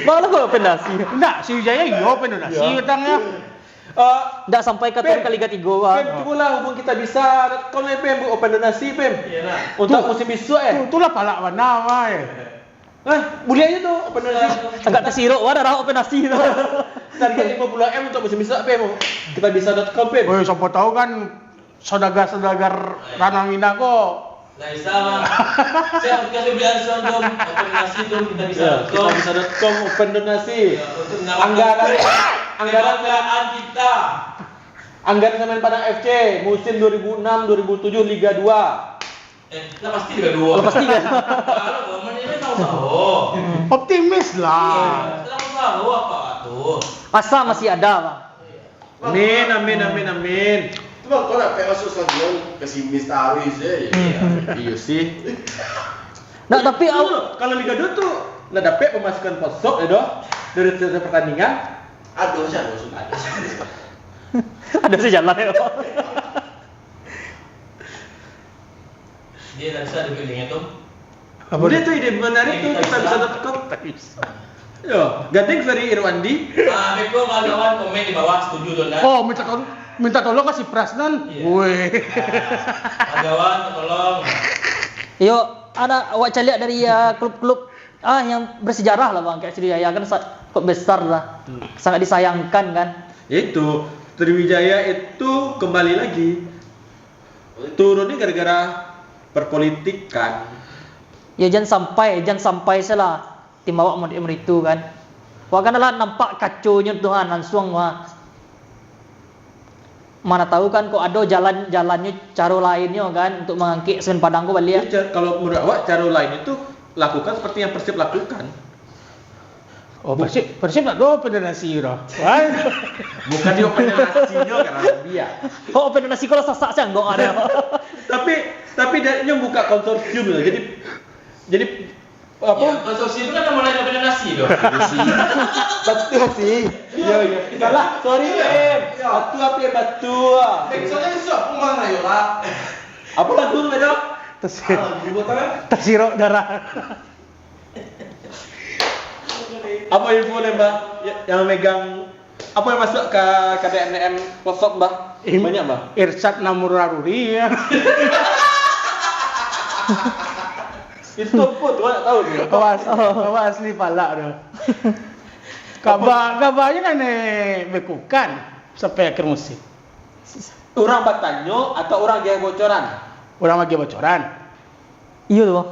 Bang, lo kok open donasi? Indak, Sriwijaya iyo open donasi. Iyo. Utangnya. Eh, Ndak sampai ka turun Pem. Ka Liga tiga, Bang. Pem, cubolah hubung kita bisa dot com, eh, Pem, open donasi, Pem. Iyalah. Untuk musim besok, eh. Tu, itulah palak bana, wai. Eh, buliah aja tu, open donasi. Agak tasirok, wah, darah open donasi tu. Target lima puluh M untuk musim besok, Pem. Kita bisa dot com, Pem. Woi, siapa tahu kan saudagar-saudagar Ranah Minang ko. Nggak bisa, Bang. Saya kasih belian sound dong, open donasi dong, kita bisa Ya, dot com. Kita bisa dot com, open donasi. Ya, untuk menambah Anggaran, anggaran kebanggaan kita. Anggaran Semen Padang F C musim dua ribu enam dua ribu tujuh Liga dua. Eh, lah pasti Liga dua. Oh, pasti kan? Kalau komen ini tahu-tahu. Optimis lah. Iya, tahu-tahu apa tu. Asa masih ada, Bang. Amin, amin, amin, amin. Tu, Bang, kau nak pek masuk stadion, pesimis taruih se. Hmm. Iyo sih. Nah, tapi Itu, kalau Liga dua tu, nak dapek pemasukan sponsor, ya doh, dari setiap pertandingan. Aduh, aduh, aduh. Ada sih jalan, ya. Dia tak bisa duduk dengan tu. Apa Boleh dia? Tu ide menarik tu, kita bisa dapat kop. Yo, gandeng Ferry Irwandi. Ah, beko kawan-kawan komen di bawah, setuju tu ndak? Oh, minta tolong, minta tolong kasih pras nan. Iya. Weh. Ah, kawan-kawan, tolong. Yo, anak awak caliak dari, ah, klub-klub, ah, yang bersejarah lah, Bang, kayak Sriwijaya kan sa-, klub besar lah. Hmm. Sangat disayangkan kan. Itu, Sriwijaya itu kembali lagi turun ni gara-gara perpolitikan. Ya, jan sampai, jan sampai salah tim awak model itu kan. Awak kan lah nampak kaconyo tu kan, langsung wah. Mana tahu kan kok ado jalan-jalannyo, caro lainnyo kan untuk mangangkek Semen Padang ko baliak. Jadi, ca-, kalau menurut awak, caro lain itu lakukan seperti yang Persib lakukan. Oh, Persib, Persib nak doh open donasi doh. Wah. Bukan di open donasi nyo, karena dia. Oh, open donasi kalau sasak siang kok ada. Tapi, tapi dia nyo buka konsorsium tu. Jadi, jadi apa? Ya, konsorsium tu kan nama lain open donasi doh. Betul sih. Iya, iya. Salah, sorry, Em. Batu apa ya, batu? Soalnya susah pun lah. Apa lagu tu, Bedo? Tasir-, Ah, lagu apa? Tasirok darah. Apa info ni, Mbah? Ya, yang megang, apa yang masuk ke K D M N M Kosok, Mbah? Im-, Banyak, Mbah? Irsyad Namuraruri, ya. Itu apa tu, awak tahu tu? Awak asli, awak asli Palak tu. Kaba-, kabanyo kan, eh, bekukan sampai akhir musim. Urang batanyo atau urang agiah bocoran? Urang agiah bocoran. Iyo tu, Bang.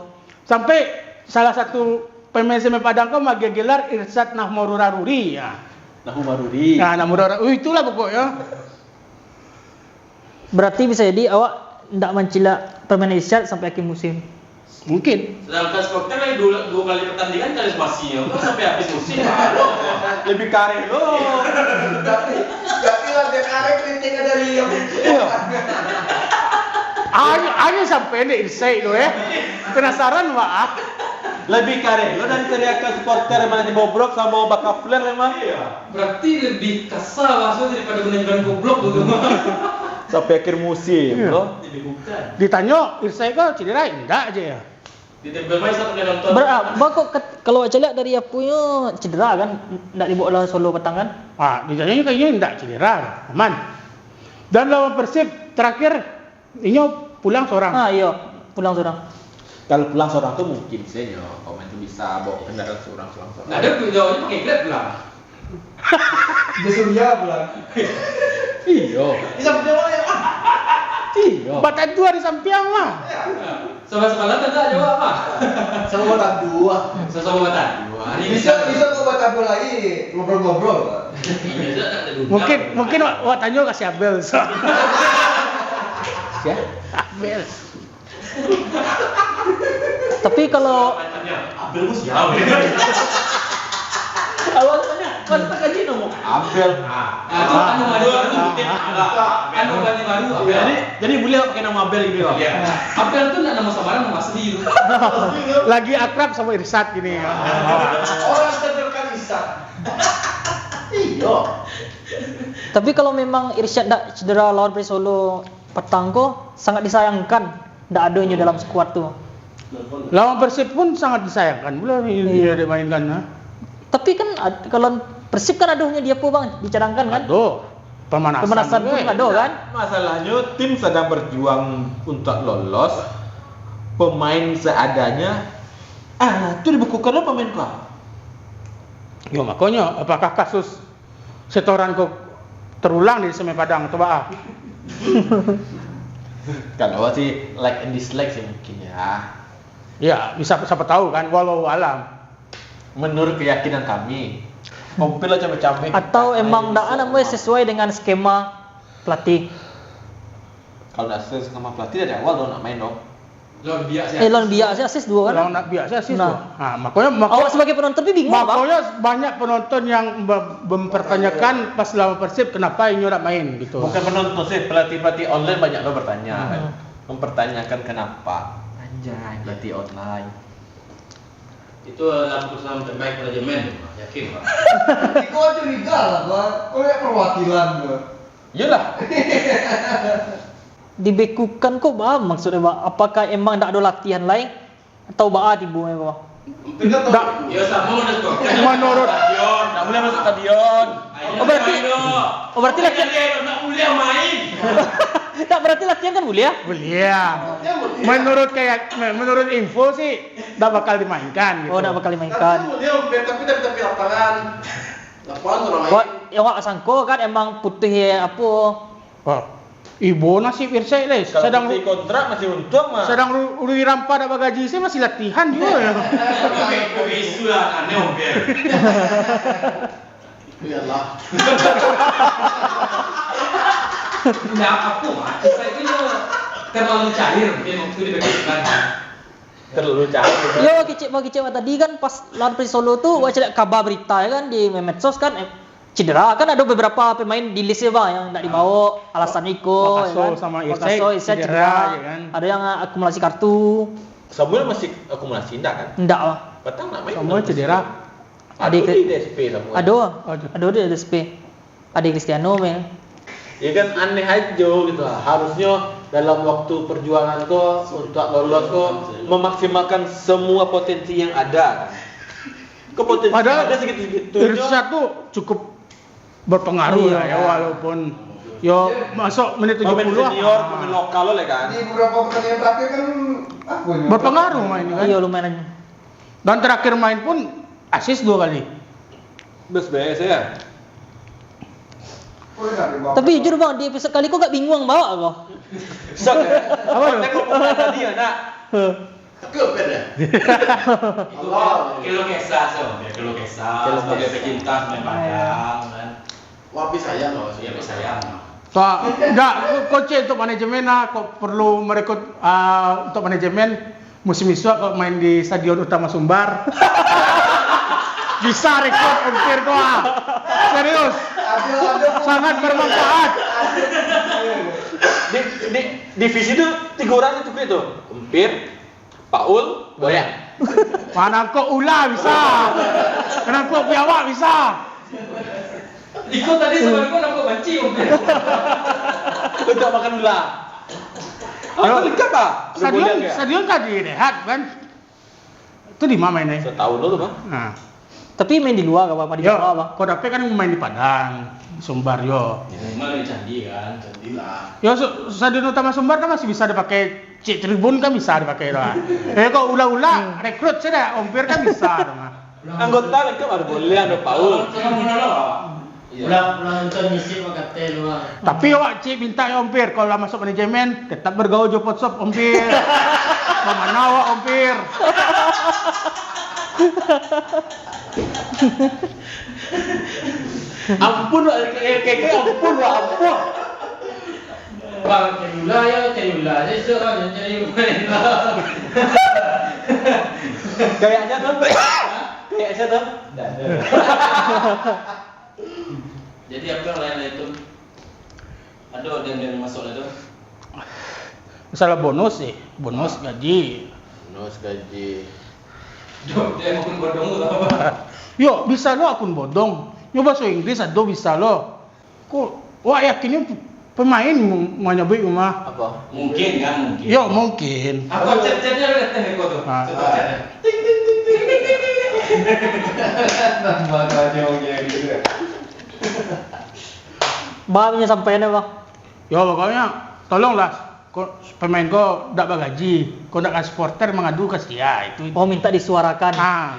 Sampai salah satu pemain Semen Padang ko magiah gelar Irsyad Nahmoruraruri, ya. Nahmoruraruri. Nah, Nahmoruraruri. Oh, itulah pokoknyo. Berarti bisa jadi awak ndak mancilak permainan Irsyad sampai akhir musim. Mungkin. Sedangkan supporter lagi dua, dua kali pertandingan kali spasinya. Kok sampai habis musim? Lebih kareh lo. Tapi, tapi lah dia kareh kritiknya dari yang Iya. Ayo, ayo sampai ni insight tu, eh. Penasaran, Mak, ah. Lebih kareh lo dari teriakan supporter mana dibobrok sama bakapler, emang. Iya. Berarti lebih kasar bahasa daripada menanyakan goblok tu. Sampai akhir musim, Iya. lo. Jadi bukan. Ditanyo, Irsai ko cedera? Indak je, ya. Ditempel main satu kali nonton. Ber-, ah, ba kok ket-, kalau awak caliak dari Apuinyo cedera kan, ndak dibawa lah Solo patang kan? Ah, ditanyo kayaknya indak cedera, aman. Dan lawan Persib terakhir, inyo pulang seorang. Ah, iyo, pulang seorang. Kalau pulang seorang tu mungkin sajo, pemain tu bisa bawa kendaraan seorang, seorang, seorang. Nah, dia punya jawabnya pakai Grab pulang. Dia suruh dia pulang. Iyo. Di sampiang mana ya? Iyo. Batandua di sampiang lah. Sama-sama lah tak jawab apa? Sama batandua. Sama-sama batandua. Bisa, bisa kok batandua lagi, ngobrol-ngobrol. Bisa tak ada dunia. Mungkin, mungkin awak, awak tanyo ka si Abel, so. Sia? Abel. Tapi kalau Abel tu siapa? Awak tanya, kan tak kaji nama. Abel. Ah, tu anu baru, anu baru, anu baru, Abel. Jadi, jadi boleh pakai nama Abel gitu, Abel. Iya. Abel tu nak nama samaran, nama asli tu. Lagi akrab sama Irsat gini. Orang sederhana Irsat. Iyo. Tapi kalau memang Irsyad dak cedera lawan Persolo patang ko, sangat disayangkan dak adonyo dalam skuad tu. Lawan Persib pun sangat disayangkan pulo Iya. dia dimainkan, ha. Tapi kan ad-, kalau Persib kan adonyo di apo, Bang, dicadangkan kan? Ado. Pemanasan Pemanasan pun juga. ado kan? Masalahnyo, tim sedang berjuang untuk lolos. Pemain seadanya, ah, tu dibekukan lo pemain ko. Yo, makonyo, apakah kasus Setoran ko terulang di Semen Padang, coba ah. Kalau sih like and dislike sih mungkin ya. Ya, bisa, siapa tahu kan, walau alam. Menurut keyakinan kami, kompil lah cabe-cabe. Atau emang ndak, anu, sesuai dengan skema pelatih? Kalau ndak sesuai skema pelatih dari awal dong nak main dong. Lawan Biak se Eh, lawan asis Biak tu. se asis duo kan? Lawan nak Biak se asis Nah. duo. Ha, makonyo, mako-, Awak sabagai penonton tu bingung, Bang? makonyo banyak penonton yang mem-, mempertanyakan pas lawan Persib, kenapa inyo nak main gitu. Bukan penonton sih, pelatih-pelatih online banyak lo bertanya kan. Hmm. Mempertanyakan kenapa. Anjay, pelatih online. Itu adalah keputusan terbaik manajemen, yakin, Pak. Iko curiga lah, Pak. Kau lihat perwakilan tu. Iyolah. Dibekukan ko baa maksudnyo, Bang? Apakah emang ndak ado latihan lai? Atau baa tibo ko? Ndak. Yo, samo jo tu. Menurut Stadion, ndak buliah masuk stadion. Oh, berarti, Ayo, oh, berarti latihan, Ayo, ndak buliah main. Tak, berarti latihan kan buliah? Buliah. Latihan buliah. Menurut kayak, menurut info sih, ndak bakal dimainkan gitu. Oh, ndak bakal dimainkan. Latihan buliah, tapi, tapi, tapi lapangan. Lapangan orang main. Wak, ya, wak sangko kan emang putih apo? Wah, ibo nasib Irsek leh. Kalau Sadang putih kontrak masih untung mah. Sadang Ru-, Rui Rampa dak bagaji, se masih latihan juo ya. Tapi, tapi isu lah, aneh, Om Ber. Iyalah. Ndak apo, mah. Kisah itu terlalu cair, mungkin waktu diberikan. Terlalu cair. Yo, kecek, mau kecek tadi kan pas lawan Persisolo tu, wak caliak kaba berita ya kan di medsos kan, eh, cedera. Kan ado beberapa pemain di list ya, Bang, yang ndak dibawa, alasan iko, Wakaso ya kan? sama Wakaso, Irsek Irsek cedera, cedera. ya kan? Ado yang akumulasi kartu. Samuel masih akumulasi ndak kan? Ndak lah. Patang nak main Samuel dalam cedera. Persib. Ado Ade di K-, D S P Samuel. ado. Ado. Ado di D S P. Ade Cristiano, men. Ya kan, aneh ajo gitu. Harusnyo dalam waktu perjuangan ko, untuk lolos ko, memaksimalkan semua potensi yang ada. Ko potensi Padahal ada segitu-segitunyo. Irsek tu cukup berpengaruh Iya. lah ya, walaupun yo masuk menit Pemain tujuh puluh lah. senior, pemain lokal lah kan. Di beberapa pertandingan terakhir kan, apa ini? Berpengaruh main kan. Iya, lumayan. Dan terakhir main pun asis dua kali. Best best ya. Tapi jujur, Bang, di episode kali ko agak bingung bawa ko. Sok ya? Apa tu? Tengok muka tadi ya, nak. Huh. Takut kan ya? Itu Allah. Keluh kesah so, ya, keluh kesah Keluh sebagai kesah. pecinta semen Padang kan. Wah, tapi sayang loh, Iya, tapi sayang. Pak, enggak, kocek untuk manajemen lah, kok perlu merekrut, ah, untuk manajemen musim isuak kok main di Stadion Utama Sumbar. Bisa rekrut Om Pir tu ah. Serius. Sangat bermanfaat. Di, di divisi tu tiga orang tu cukup tu. Om Pir, Paul, Boyan. Manangkok ula bisa. Manangkok biawak bisa. Iko tadi sabalun ko nampak banci, Om. Untuak makan ula. Yo. Apa lengkap, ah? Stadion, Boyan, ya? Stadion tadi rehat, kan? Itu di mana mainnya? Setahun dulu, Bang. Nah. Tapi main di luar, apa, di Yo, Jawa, apa? Kau dapet kan main di Padang, Sumbar, yo. Ya, memang lebih canggih, kan? Canggih lah. Yo, su-, Stadion Utama Sumbar kan masih bisa dipakai, cik tribun kan bisa dipakai lah. Eh, kok ula-ula, rekrut saja, Om Pir kan bisa, dong, ah. Anggota lengkap ada boleh, ada Paul. Iya. Pulang, pulang nonton ngisi mah katai lu, ah. Tapi awak cik minta ya, Om Pir, kalau lah masuk manajemen, tetap bergaul jo Potsop, Om Pir. Bamana awak, Om Pir? Ampun, Wak, kayak, kayak, kayak ampun, Wak, ampun. Bang, cari ulah ya, cari ulah aja seorang yang cari ulah. Kayaknya tuh, kayaknya tuh. Nggak ada. Jadi apa yang lain-lain tu? Ada yang, yang masuk lah tu? Masalah bonus sih, bonus gaji. Bonus gaji. Dok, dia mau bodong tu apa? Yo, bisa lo akun bodong. Nyo bahaso Inggris ado bisa lo. Ko, wak yakin nyo pemain mu-, manyabuik rumah. Apa? Mungkin kan, mungkin. Yo, mungkin. Apa chat-chatnya ada datang ke kau tu? Ah. Chat-chatnya. Ting, ting, ting, ting. Nambah kau jauh dia gitu. Bang, punya sampai ni, Bang. Yo, pokoknya tolonglah, ko, pemain ko dak bagaji, ko dak ka supporter mangadu ka sia, itu. Oh, minta disuarakan. Ah.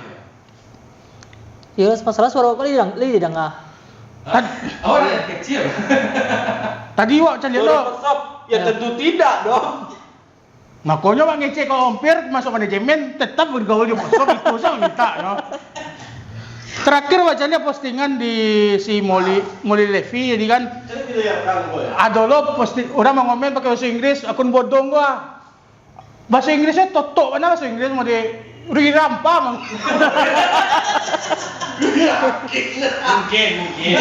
Yo, masalah suara kau didang-, didanga. Tad- Awak dari kecil. Tadi wak caliak Suruh tu. Pesop, ya Ya. tentu tidak dong. Makonyo wak ngecek ka Om Pir masuk manajemen, tetap bergaul jo Pesop, itu sajo minta, yo. Terakhir wak caliak postingan di si Moli, Moli Levy tadi kan. Jadi tidak ya, kan, boy? Ado lo posting, urang mangomen pakai bahasa Inggris, akun bodong gua. Bahaso Inggrisnyo totok bana, bahaso Inggris mode Rui Rampa, mang. Mungkin, mungkin.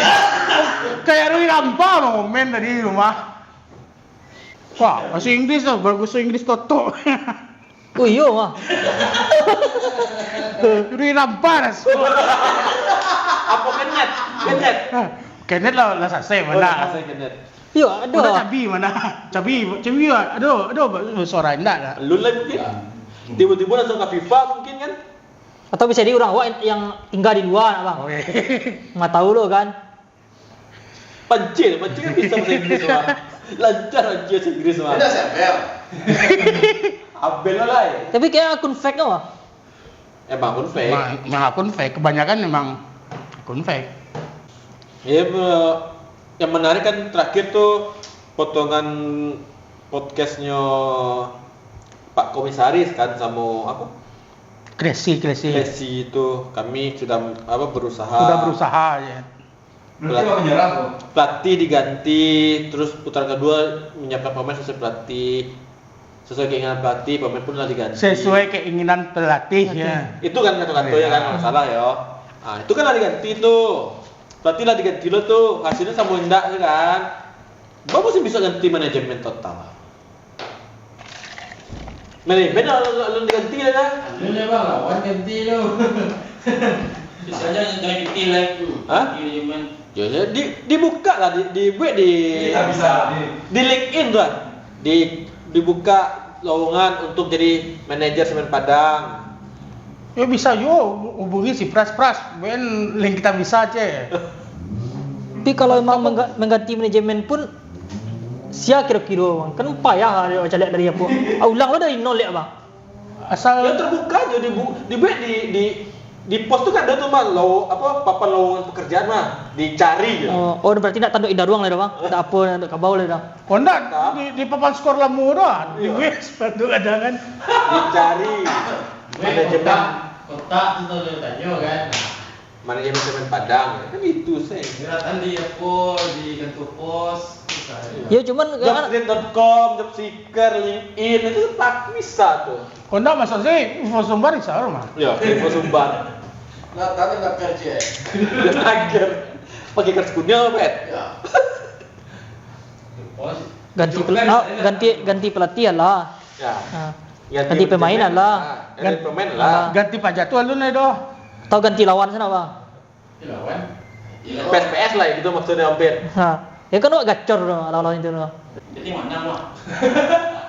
Kayak Rui Rampa, mang, main tadi di rumah. Wah, bahaso Inggris tu, bahaso Inggris totok. Oh iyo mah. Rui Rampa ras. Apa kenet? Kenet. Kenet lah, lah sasai Oh, mana. Sasai kenet. Iyo, ado. Udah cabi mana? Cabi, cabi ado, ado suara indak dah. Lu lah mungkin. Tiba-tiba langsung ka FIFA mungkin kan? Atau bisa jadi urang awak yang tinggal di luar, bang. Oke. Nggak tahu lo kan. Pancil, Pancil kan bisa bahasa Inggris mah. Lancar Pancil bahasa Inggris mah. Ada siapa? Abel lah lah. Tapi kayak akun fake apa? Emang akun fake. Emang, emang akun fake, kebanyakan memang akun fake. Ya, me- yang menarik kan terakhir tuh potongan podcastnya Pak Komisaris kan sama apa? Crazy, crazy. Messi itu kami sudah apa berusaha. Udah berusaha ya. Berarti mau menyerah tuh. Pelatih diganti, terus putaran kedua menyiapkan pemain sesuai pelatih, sesuai keinginan pelatih, pemain pun lah diganti. Sesuai keinginan pelatih ya. Itu kan kata-kata ya kan, nggak salah ya. Ah, itu kan lah diganti tuh. Pelatih lah diganti lo tuh, hasilnya sama indak ya kan. Bagus sih bisa ganti manajemen total. Manajemen lo, lo, lo diganti ya kan? Lu lah bang, lawan ganti lu. Misalnya dari detail lah itu. Hah? Manajemen. Ya, ya, di, dibuka lah, di, dibuat di Kita bisa di di LinkedIn tuh kan. Di dibuka lowongan untuk jadi manajer Semen Padang. Ya bisa yo hubungi si Pras Pras, ben link kita bisa aja. Tapi kalau emang mengga- mengganti manajemen pun sia kiro-kiro bang. Kan payah lah dia caliak dari apa. Ah, ulang lo dari nol ya bang. Asal Ya terbuka aja di bu, dibuat di di di pos tuh kan ada tuh mah lo apa papan lowongan pekerjaan mah dicari ya. Oh, oh berarti nak tanduk indah doang lah dah bang. Tak apa nak kabau lah dah. Honda di, di papan skor lamo tu ah, di web sepatu kadang kan. Dicari Weh, manajemen kotak, kotak tu tu dia tanya kan. manajemen Semen Padang kan itu sih. Dia datang di apa, di kantor pos, susah dia. Ya cuman kan Jobstreet.com, jobseeker, LinkedIn itu tak bisa tuh. Honda masuk sih, info sumber bisa rumah. Ya, info sumbar. Nah, tapi nggak kerja. Agar pakai kertas kuning apa, Pet? Ya. Pos. ganti pel- ah, ganti ganti pelatih lah. Ya. Ah. Ganti Ganti pemain manajemen lah. Ah, ganti pemain lah. Ganti paja tu alun ai doh. Atau ganti lawan sana bang. Dia lawan. P S P S lah gitu maksudnya hampir. Ha. Ya kan awak gacor tu lawan itu tu. Jadi mana mah?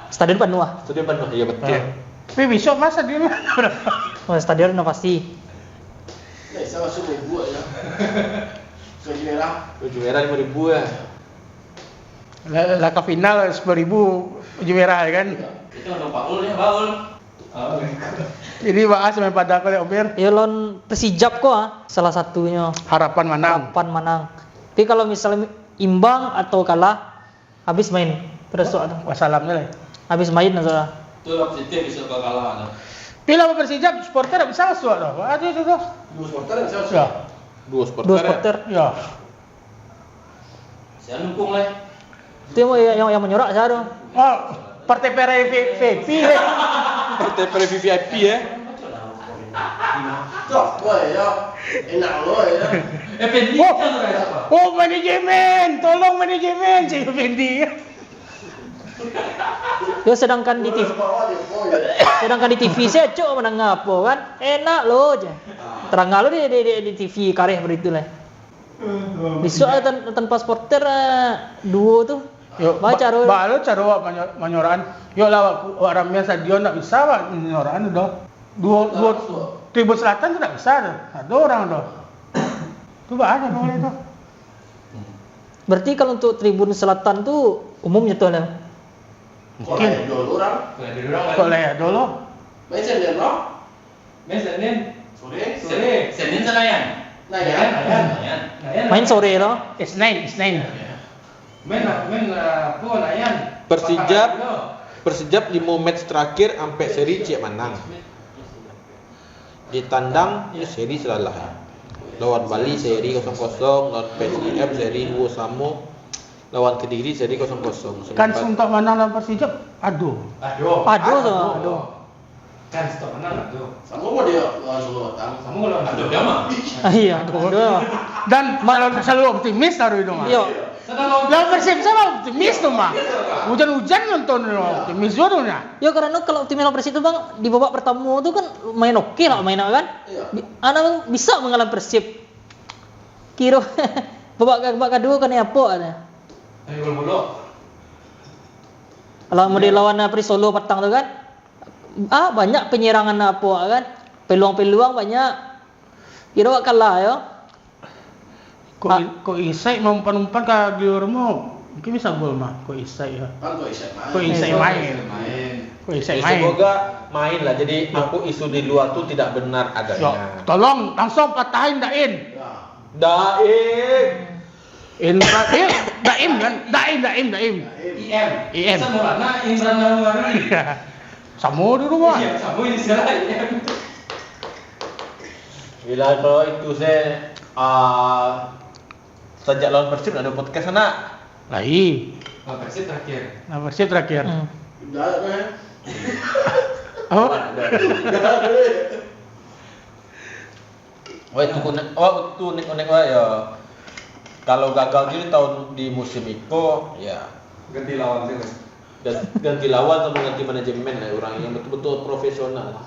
Stadion penuh ah. Stadion penuh, iya betul. Ha. Tapi besok masa di mana? Oh, stadion no pasti. Ya, bisa masuk ribu aja. Baju merah. Baju merah lima ribu ya. Lah, lah ka final sepuluh ribu baju merah ya kan. Itu ada Paul ya, Paul. Jadi bahas main pada aku lihat Omer. Ya lawan Persijap ko ah, salah satunyo. Harapan manang. Harapan manang. Tapi kalau misalnya imbang atau kalah, habis main. Terus tu. Wassalam je lah. Habis main lah. Itu lah positif bisa kalah tu. Tapi lah Persijap supporter tak bisa masuk tu. Ada tu tu. Dua supporter bisa masuk. Ya. Dua supporter. Dua Ya? Supporter. Ya. Saya dukung lah. Itu yang yang, yang menyorak saya tu. Oh, partai P R V V I P ya. Partai P R V V I P ya. Cok, boy, ya. Enak lo ya. Eh, Fendi Oh. kan tu kayak apa? Oh, manajemen, tolong manajemen, cik Fendi. Yo sedangkan di T V, sedangkan di T V saya cok menengah apa kan? Enak lo je. Terang lo di di di, di T V kareh beritulah. Besok ah tan- tanpa supporter ah, duo tu. Yo, Ba caro- ba lo caro awak manyo- manyorakan. Yo lah awak, awak ramian stadion tak bisa awak manyorakan doh. Duo duo Tribun Selatan tu tak bisa doh. Ada orang doh. Tu ba aja boleh tu. Berarti kalau untuk Tribun Selatan tu umum je tu lah. Kok ada dua orang? Kalau ada orang Kok lah ya dulu. Main sendiri lo? Main Senin. Sore? Sore. Senin Senayan. Nah ya. Senayan. Senayan. Main sore lo. Isnin, Isnin. Main lah, main lah. Apa Nayan? Persijap. Pakai dulu. Persijap limo match terakhir ampek seri ciek manang. Ditandang ya seri selalah. Lawan Bali seri kosong kosong, lawan P S I M seri duo samo. Lawan Kediri jadi kosong kosong. Kan untuk manang lawan Persijap, aduh. Aduh. Aduh, aduh. Kan untuk manang, aduh. Samo mo dia lawan Solo Watang. Samo lawan Solo Watang. Ah, iya, aduh. Dan selalu, selalu optimis taruh itu mah. Iya. Lawan Persib sama optimis tu mah. Hujan-hujan nonton optimis juga tu nya. Yo, karena kalau optimis lawan Persib tu, Bang, di babak pertama tu kan main oke lah, main kan. Iya. Bi-, anak bisa mengalahkan Persib. Kiro babak, babak kedua kan apa ada? Ayo, gol bolok. Kalau mau dilawan, ah, Persolo patang tu kan, ah, banyak penyerangan apa kan, peluang-peluang banyak. Kiro kalah yo. Kok, ah, i-, kok Isai maumpan-umpan ka Guillermo, mungkin bisa gol mah, kok Isai yo. Kan kok Isai main. Kok Isai main. Main. Kok Isai Ya, main. Semoga main lah. Jadi, ya, aku isu di luar tu tidak benar adanya. Yo, tolong langsung patahin Dain. Ya. Daim. Indra, eh, Daim kan? Daim, Daim, Daim. I M. I M. Sama lah, nah, Indra Nawawi. Iya. Samo dulu, Bang. Iya, samo ini salah I M. Bila kalau itu saya, ah, sejak lawan Persib ada podcast, anak. Lai. Lawan Persib terakhir. Lawan Persib terakhir. Hmm. Udah, kan? Oh. Udah. Wah, itu unik, wah, itu unik-unik, wah, ya. Kalau gagal di tahun, di musim iko, ya. Ganti lawan saja. Gan-, ganti lawan sama ganti manajemen lah, orang yang betul-betul profesional.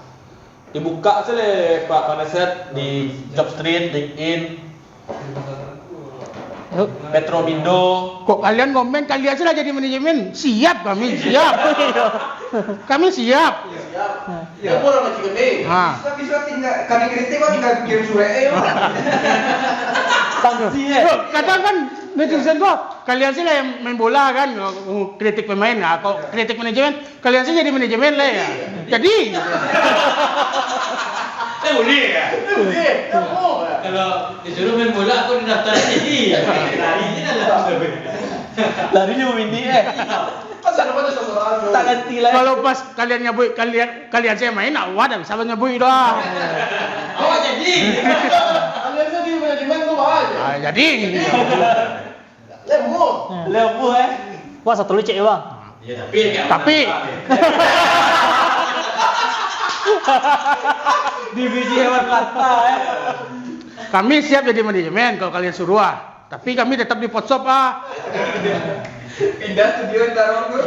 Dibuka saja lah, Pak Paneset, di Jobstreet, LinkedIn. Yuk. Petromindo. Kok kalian komen, kalian saja lah jadi manajemen. Siap kami, siap. Kami siap. Siap. Nah. Ya, orang lagi gede. Ha. Bisa, bisa tinggal, kami kritik kok tinggal kirim surat, eh, yo. Sanksi, eh. Loh, kadang kan netizen kok, kalian saja lah yang main bola kan, kritik pemain. Nah, kok kritik manajemen, kalian saja jadi manajemen lah ya. Jadi. Eh, boleh ya? Eh, boleh. Kamu. Kalau disuruh main bola, aku didaftar jadi. Lari je lah. Lari je memini, eh. Masa depan dia seorang tu. Tak ganti lah. Kalau pas kalian nyabuik, kalian, kalian saja main, awak dak bisa nyabuik doh. Awak jadi. Kalian saja di manajemen tu, Bang. Ah, jadi. Lembuh. Lembuh, eh. Wah, satu licik ya, Bang. Ya, tapi, tapi divisi hewan kata, eh. Kami siap jadi manajemen kalau kalian suruh, ah. Tapi kami tetap di Potshop, ah. Pindah studio ntar, Bang, tu.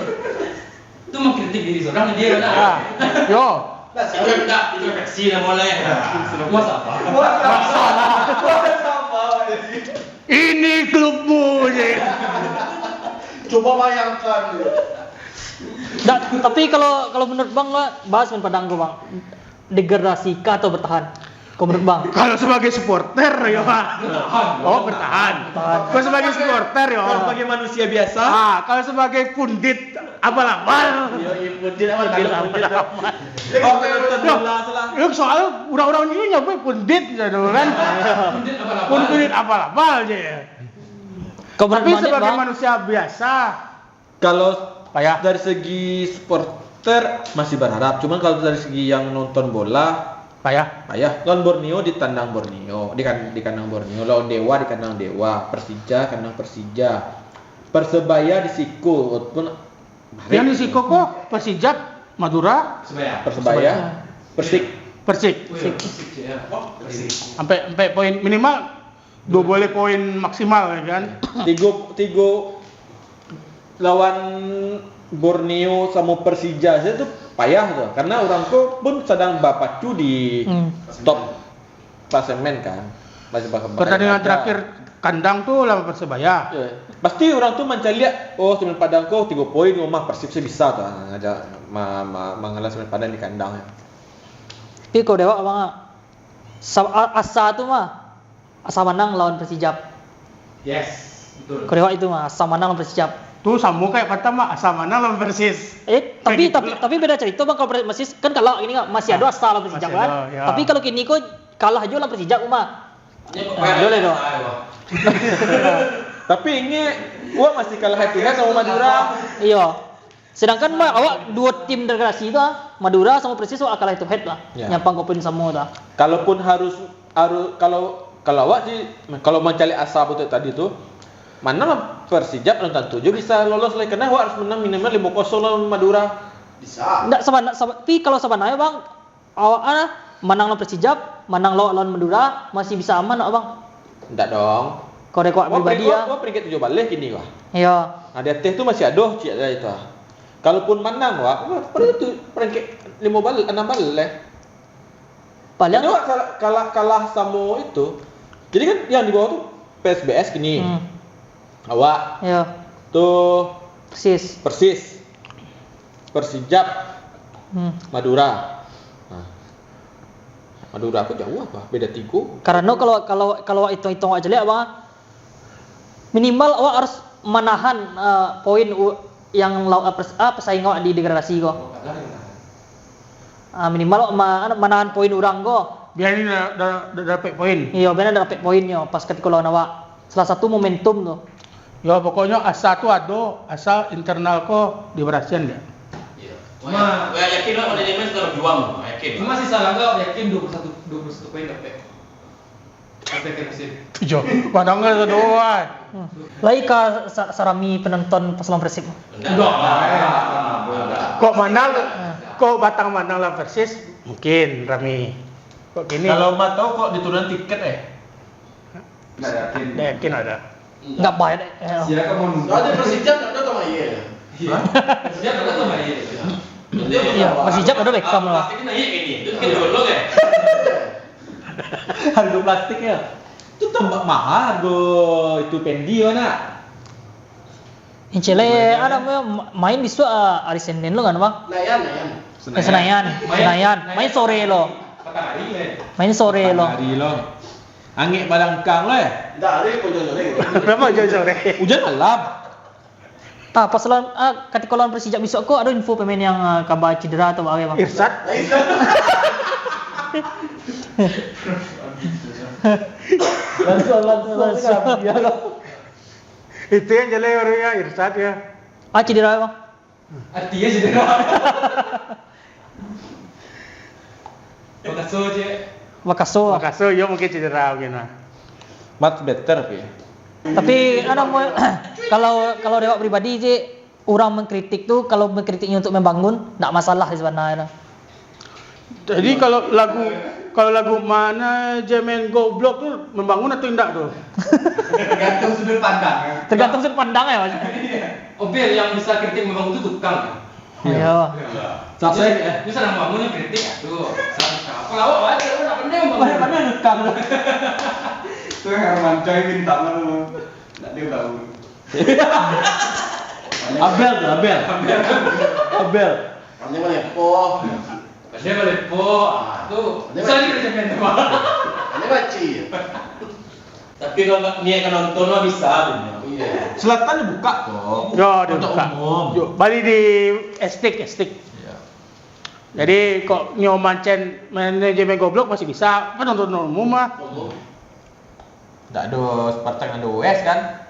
Itu mengkritik diri seorang, dia nak. Ah, yo. Nah, itu sekarang introspeksi lah mulai. Nah, muas apa? Muas apa? Muas apa? Muas apa? Ini klubmu, je. Coba bayangkan, je. Dak, tapi kalau, kalau menurut Bang, bahas main Padang ko, Bang. Degradasi kah atau bertahan? Kalau menurut Bang? Kalau sebagai supporter, ya, Pak. Bertahan. Oh, bertahan. Bertahan. Kalau sebagai supporter, ya. Kalau sebagai manusia biasa. Ah, kalau sebagai pundit abal-abal. Yo, iya, pundit abal-abal. Pundit abal-abal. Pundit abal-abal. Yo, soal urang-urang ini nyabuik pundit, ya, tu, kan? Pundit abal-abal. Pundit abal-abal je. Kalau menurut Bang, Bang? Tapi sebagai manusia biasa, Kalau payah. Dari segi supporter masih berharap, cuman kalau dari segi yang nonton bola, payah. Payah. Kan Borneo di kandang Borneo, di kan-, di kandang Borneo, lawan Dewa di kandang Dewa, Persija kandang Persija, Persebaya di siko, walaupun yang di siko ko Persija, Madura, Persebaya. Persebaya, Persebaya. Persik. Persik. Oh, iya, Persik, ya. Oh, Persik. Sampai, sampai poin minimal Duo baleh poin maksimal, ya kan? Tigo, tigo lawan Borneo samo Persija sajo tu payah tu. Karena urang ko pun sadang bapacu di, hmm, top klasemen kan. Masih bakal. Pertandingan terakhir kandang tu lawan Persebaya. Ya. Pasti urang tu mancaliak, "Oh, Semen Padang ko tigo poin, rumah Persib sih bisa tu." Ah, aja ma-, ma-, mangalah Semen Padang di kandang, ya. Tapi kalau dewak, Bang, ah, sa-, a-, asa tu mah, asa manang lawan Persijap. Yes, betul. Kalau dewak itu mah, asa manang lawan Persijap. Tu samo kayak Batam mah, asa manang lawan Persis. Eh, tapi, kayak gitu tapi, lah. Tapi beda cerita, Bang, kalau Persis kan kalah ini kan, masih ada asa lawan Persijap kan. Masih ada, ya. Tapi kalau kini ko kalah jo lawan Persijap mah. Ya, boleh tu. Tapi ini, wak masih kalah head to head sama Madura. Iyo. Sedangkan ma-, awak duo tim degradasi tu, ah, Madura samo Persis, awak kalah head to head lah. Ya. Nyampang ko poin samo tu, ah. Kalaupun harus, harus, kalau, kalau awak di, kalau mancaliak asa betul tadi tu, Manang lawan Persijap, alun tantu jo bisa lolos lai, karena awak harus manang minimal limo kosong lawan Madura. Bisa. Ndak saban-, ndak saban-, tapi kalau sabananyo, Bang, awak, ah, manang lawan Persijap, manang lawan, lawan Madura, masih bisa aman, Bang? Ndak dong. Kalau dari awak pribadi, peringkat, ya. Awak peringkat tujuah baleh kini, wah. Iya. Nah, di ateh tu masih ado ciek lah itu, ah. Kalaupun manang, wah, wah, peringkat tu, peringkat limo baleh, anam baleh. Paling. Jadi, awak kalah, kalah, kalah samo itu. Jadi kan yang di bawah tu P S B S kini. Hmm. Awak. Yo. Tu Persis. Persis. Persijap. Hmm. Madura. Nah. Madura tu jauh apa? Beda tigo. Karena kalau, kalau, kalau hitung-hitung awak jelek, Bang, minimal awak harus manahan, eh, poin u-, yang lau-, eh, pers-, ah, pesaing awak di degradasi ko. Ah, minimal awak ma-, anu, manahan poin urang ko. Biar ni dah, dah, dah dapek poin. Iyo, biar dah dapek poinnyo pas katiko lawan awak. Salah satu momentum tu. Yo, pokoknyo asa tu ado, asal internal ko dibarasian dek. Iyo. Cuma, wah, yakin lah, kalau dia main sudah berjuang, yakin. Cuma si Salangga yakin dua puluh satu, dua puluh satu poin dapek. Sampai ke musim. Tujuh. Padahal nggak ada doa. Hmm. Lai ka sa-, sarami penonton pas lawan Persib. Ndak. Kok manang, kok batang manang lawan Persis, mungkin rami. Kok kini? Kalau Ma tahu kok diturunan tiket, eh? Nggak yakin. Nggak yakin ada. Nggak bayar, eh. Siapa mau nunggu? Soalnya Persijap nggak ada sama iya. Hah? Persijap nggak ada sama iya. Iya, Persijap ada Beckham lah. Plastik naik ini. Itu kan dulu, kan? Harga plastik ya. Itu tambah mahal harga itu Fendi mana? Incele, ada ma-, main besok, ah, hari Senin lo kan, Bang? Senayan, Senayan. Eh, Senayan. Senayan. Main, main sore lo. Petang hari, main. Main sore lo. Petang hari lo. Angek balangkang lo, eh? Ndak, hari pun jauh sore. Berapa jauh sore? Hujan malam. Ah, pas lawan, ah, katiko lawan Persijap besok ko, ada info pemain yang, ah, kaba cedera atau apa, Bang? Irsat. Langsung, langsung, langsung. Itu yang jelek orangnya, Irsat ya. Ah, cedera, Bang? Artinya cedera. Bakaso, cek. Bakaso. Bakaso, yo mungkin cedera mungkin lah. Much better, pi. Tapi, anu, mo-, kalau, kalau dari awak pribadi, cek, urang mengkritik tu, kalau mengkritiknya untuk membangun, ndak masalah sih sebenarnya. Jadi, kalau lagu, kalau lagu Manajemen Goblok tu membangun atau indak tu? Tergantung sudut pandang, ya. Tergantung sudut pandang, ya, Mas? Iya. Obel yang bisa kritik membangun tu tukang, ya. Iya. Iya. Sasek, ya. Bisa nang bangun yang kritik, ya, tu. Sasek apa? Lawak aja, lu ndak pandai membangun. Pandai, pandai tukang. Tu yang Herman Coy bintang tu. Ndak dia tahu. Abel tu, Abel. Abel. Pandai malepoh. Pandai malepoh. Ah, tu. Pandai susah ni malepoh. Kerja main tu. Pandai baci. Tapi kalau nak niat ka nonton mah bisa tu. Iya. Selatan dibuka kok. Yo, untuk dibuka. Umum. Yo, bali di Estik, Estik. Iya. Jadi, kok nyo mancen manajemen Goblok masih bisa, kan nonton umum mah. Umum. Ndak ado Spartak, ndak ado U S kan?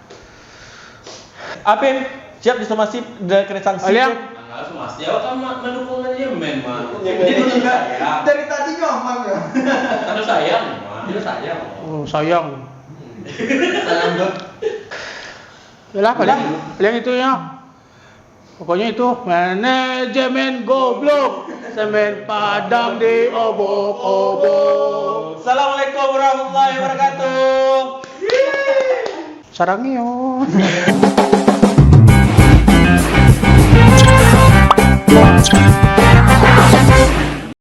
Apin, siap disomasi, udah kena sanksi. Aliang. Nggak somasi, awak kan ma-, mendukung manajemen, mah. Iya, jadi iya. Dari tadi nyaman, ya. Ada sayang, mah. Ada sayang. Oh, sayang. Hmm. Sayang, Dok. Yalah, paling, paling itu ya. Pokoknya itu, manajemen Goblok, semen Padang diobok-obok. Assalamualaikum warahmatullahi wabarakatuh. Sarangio.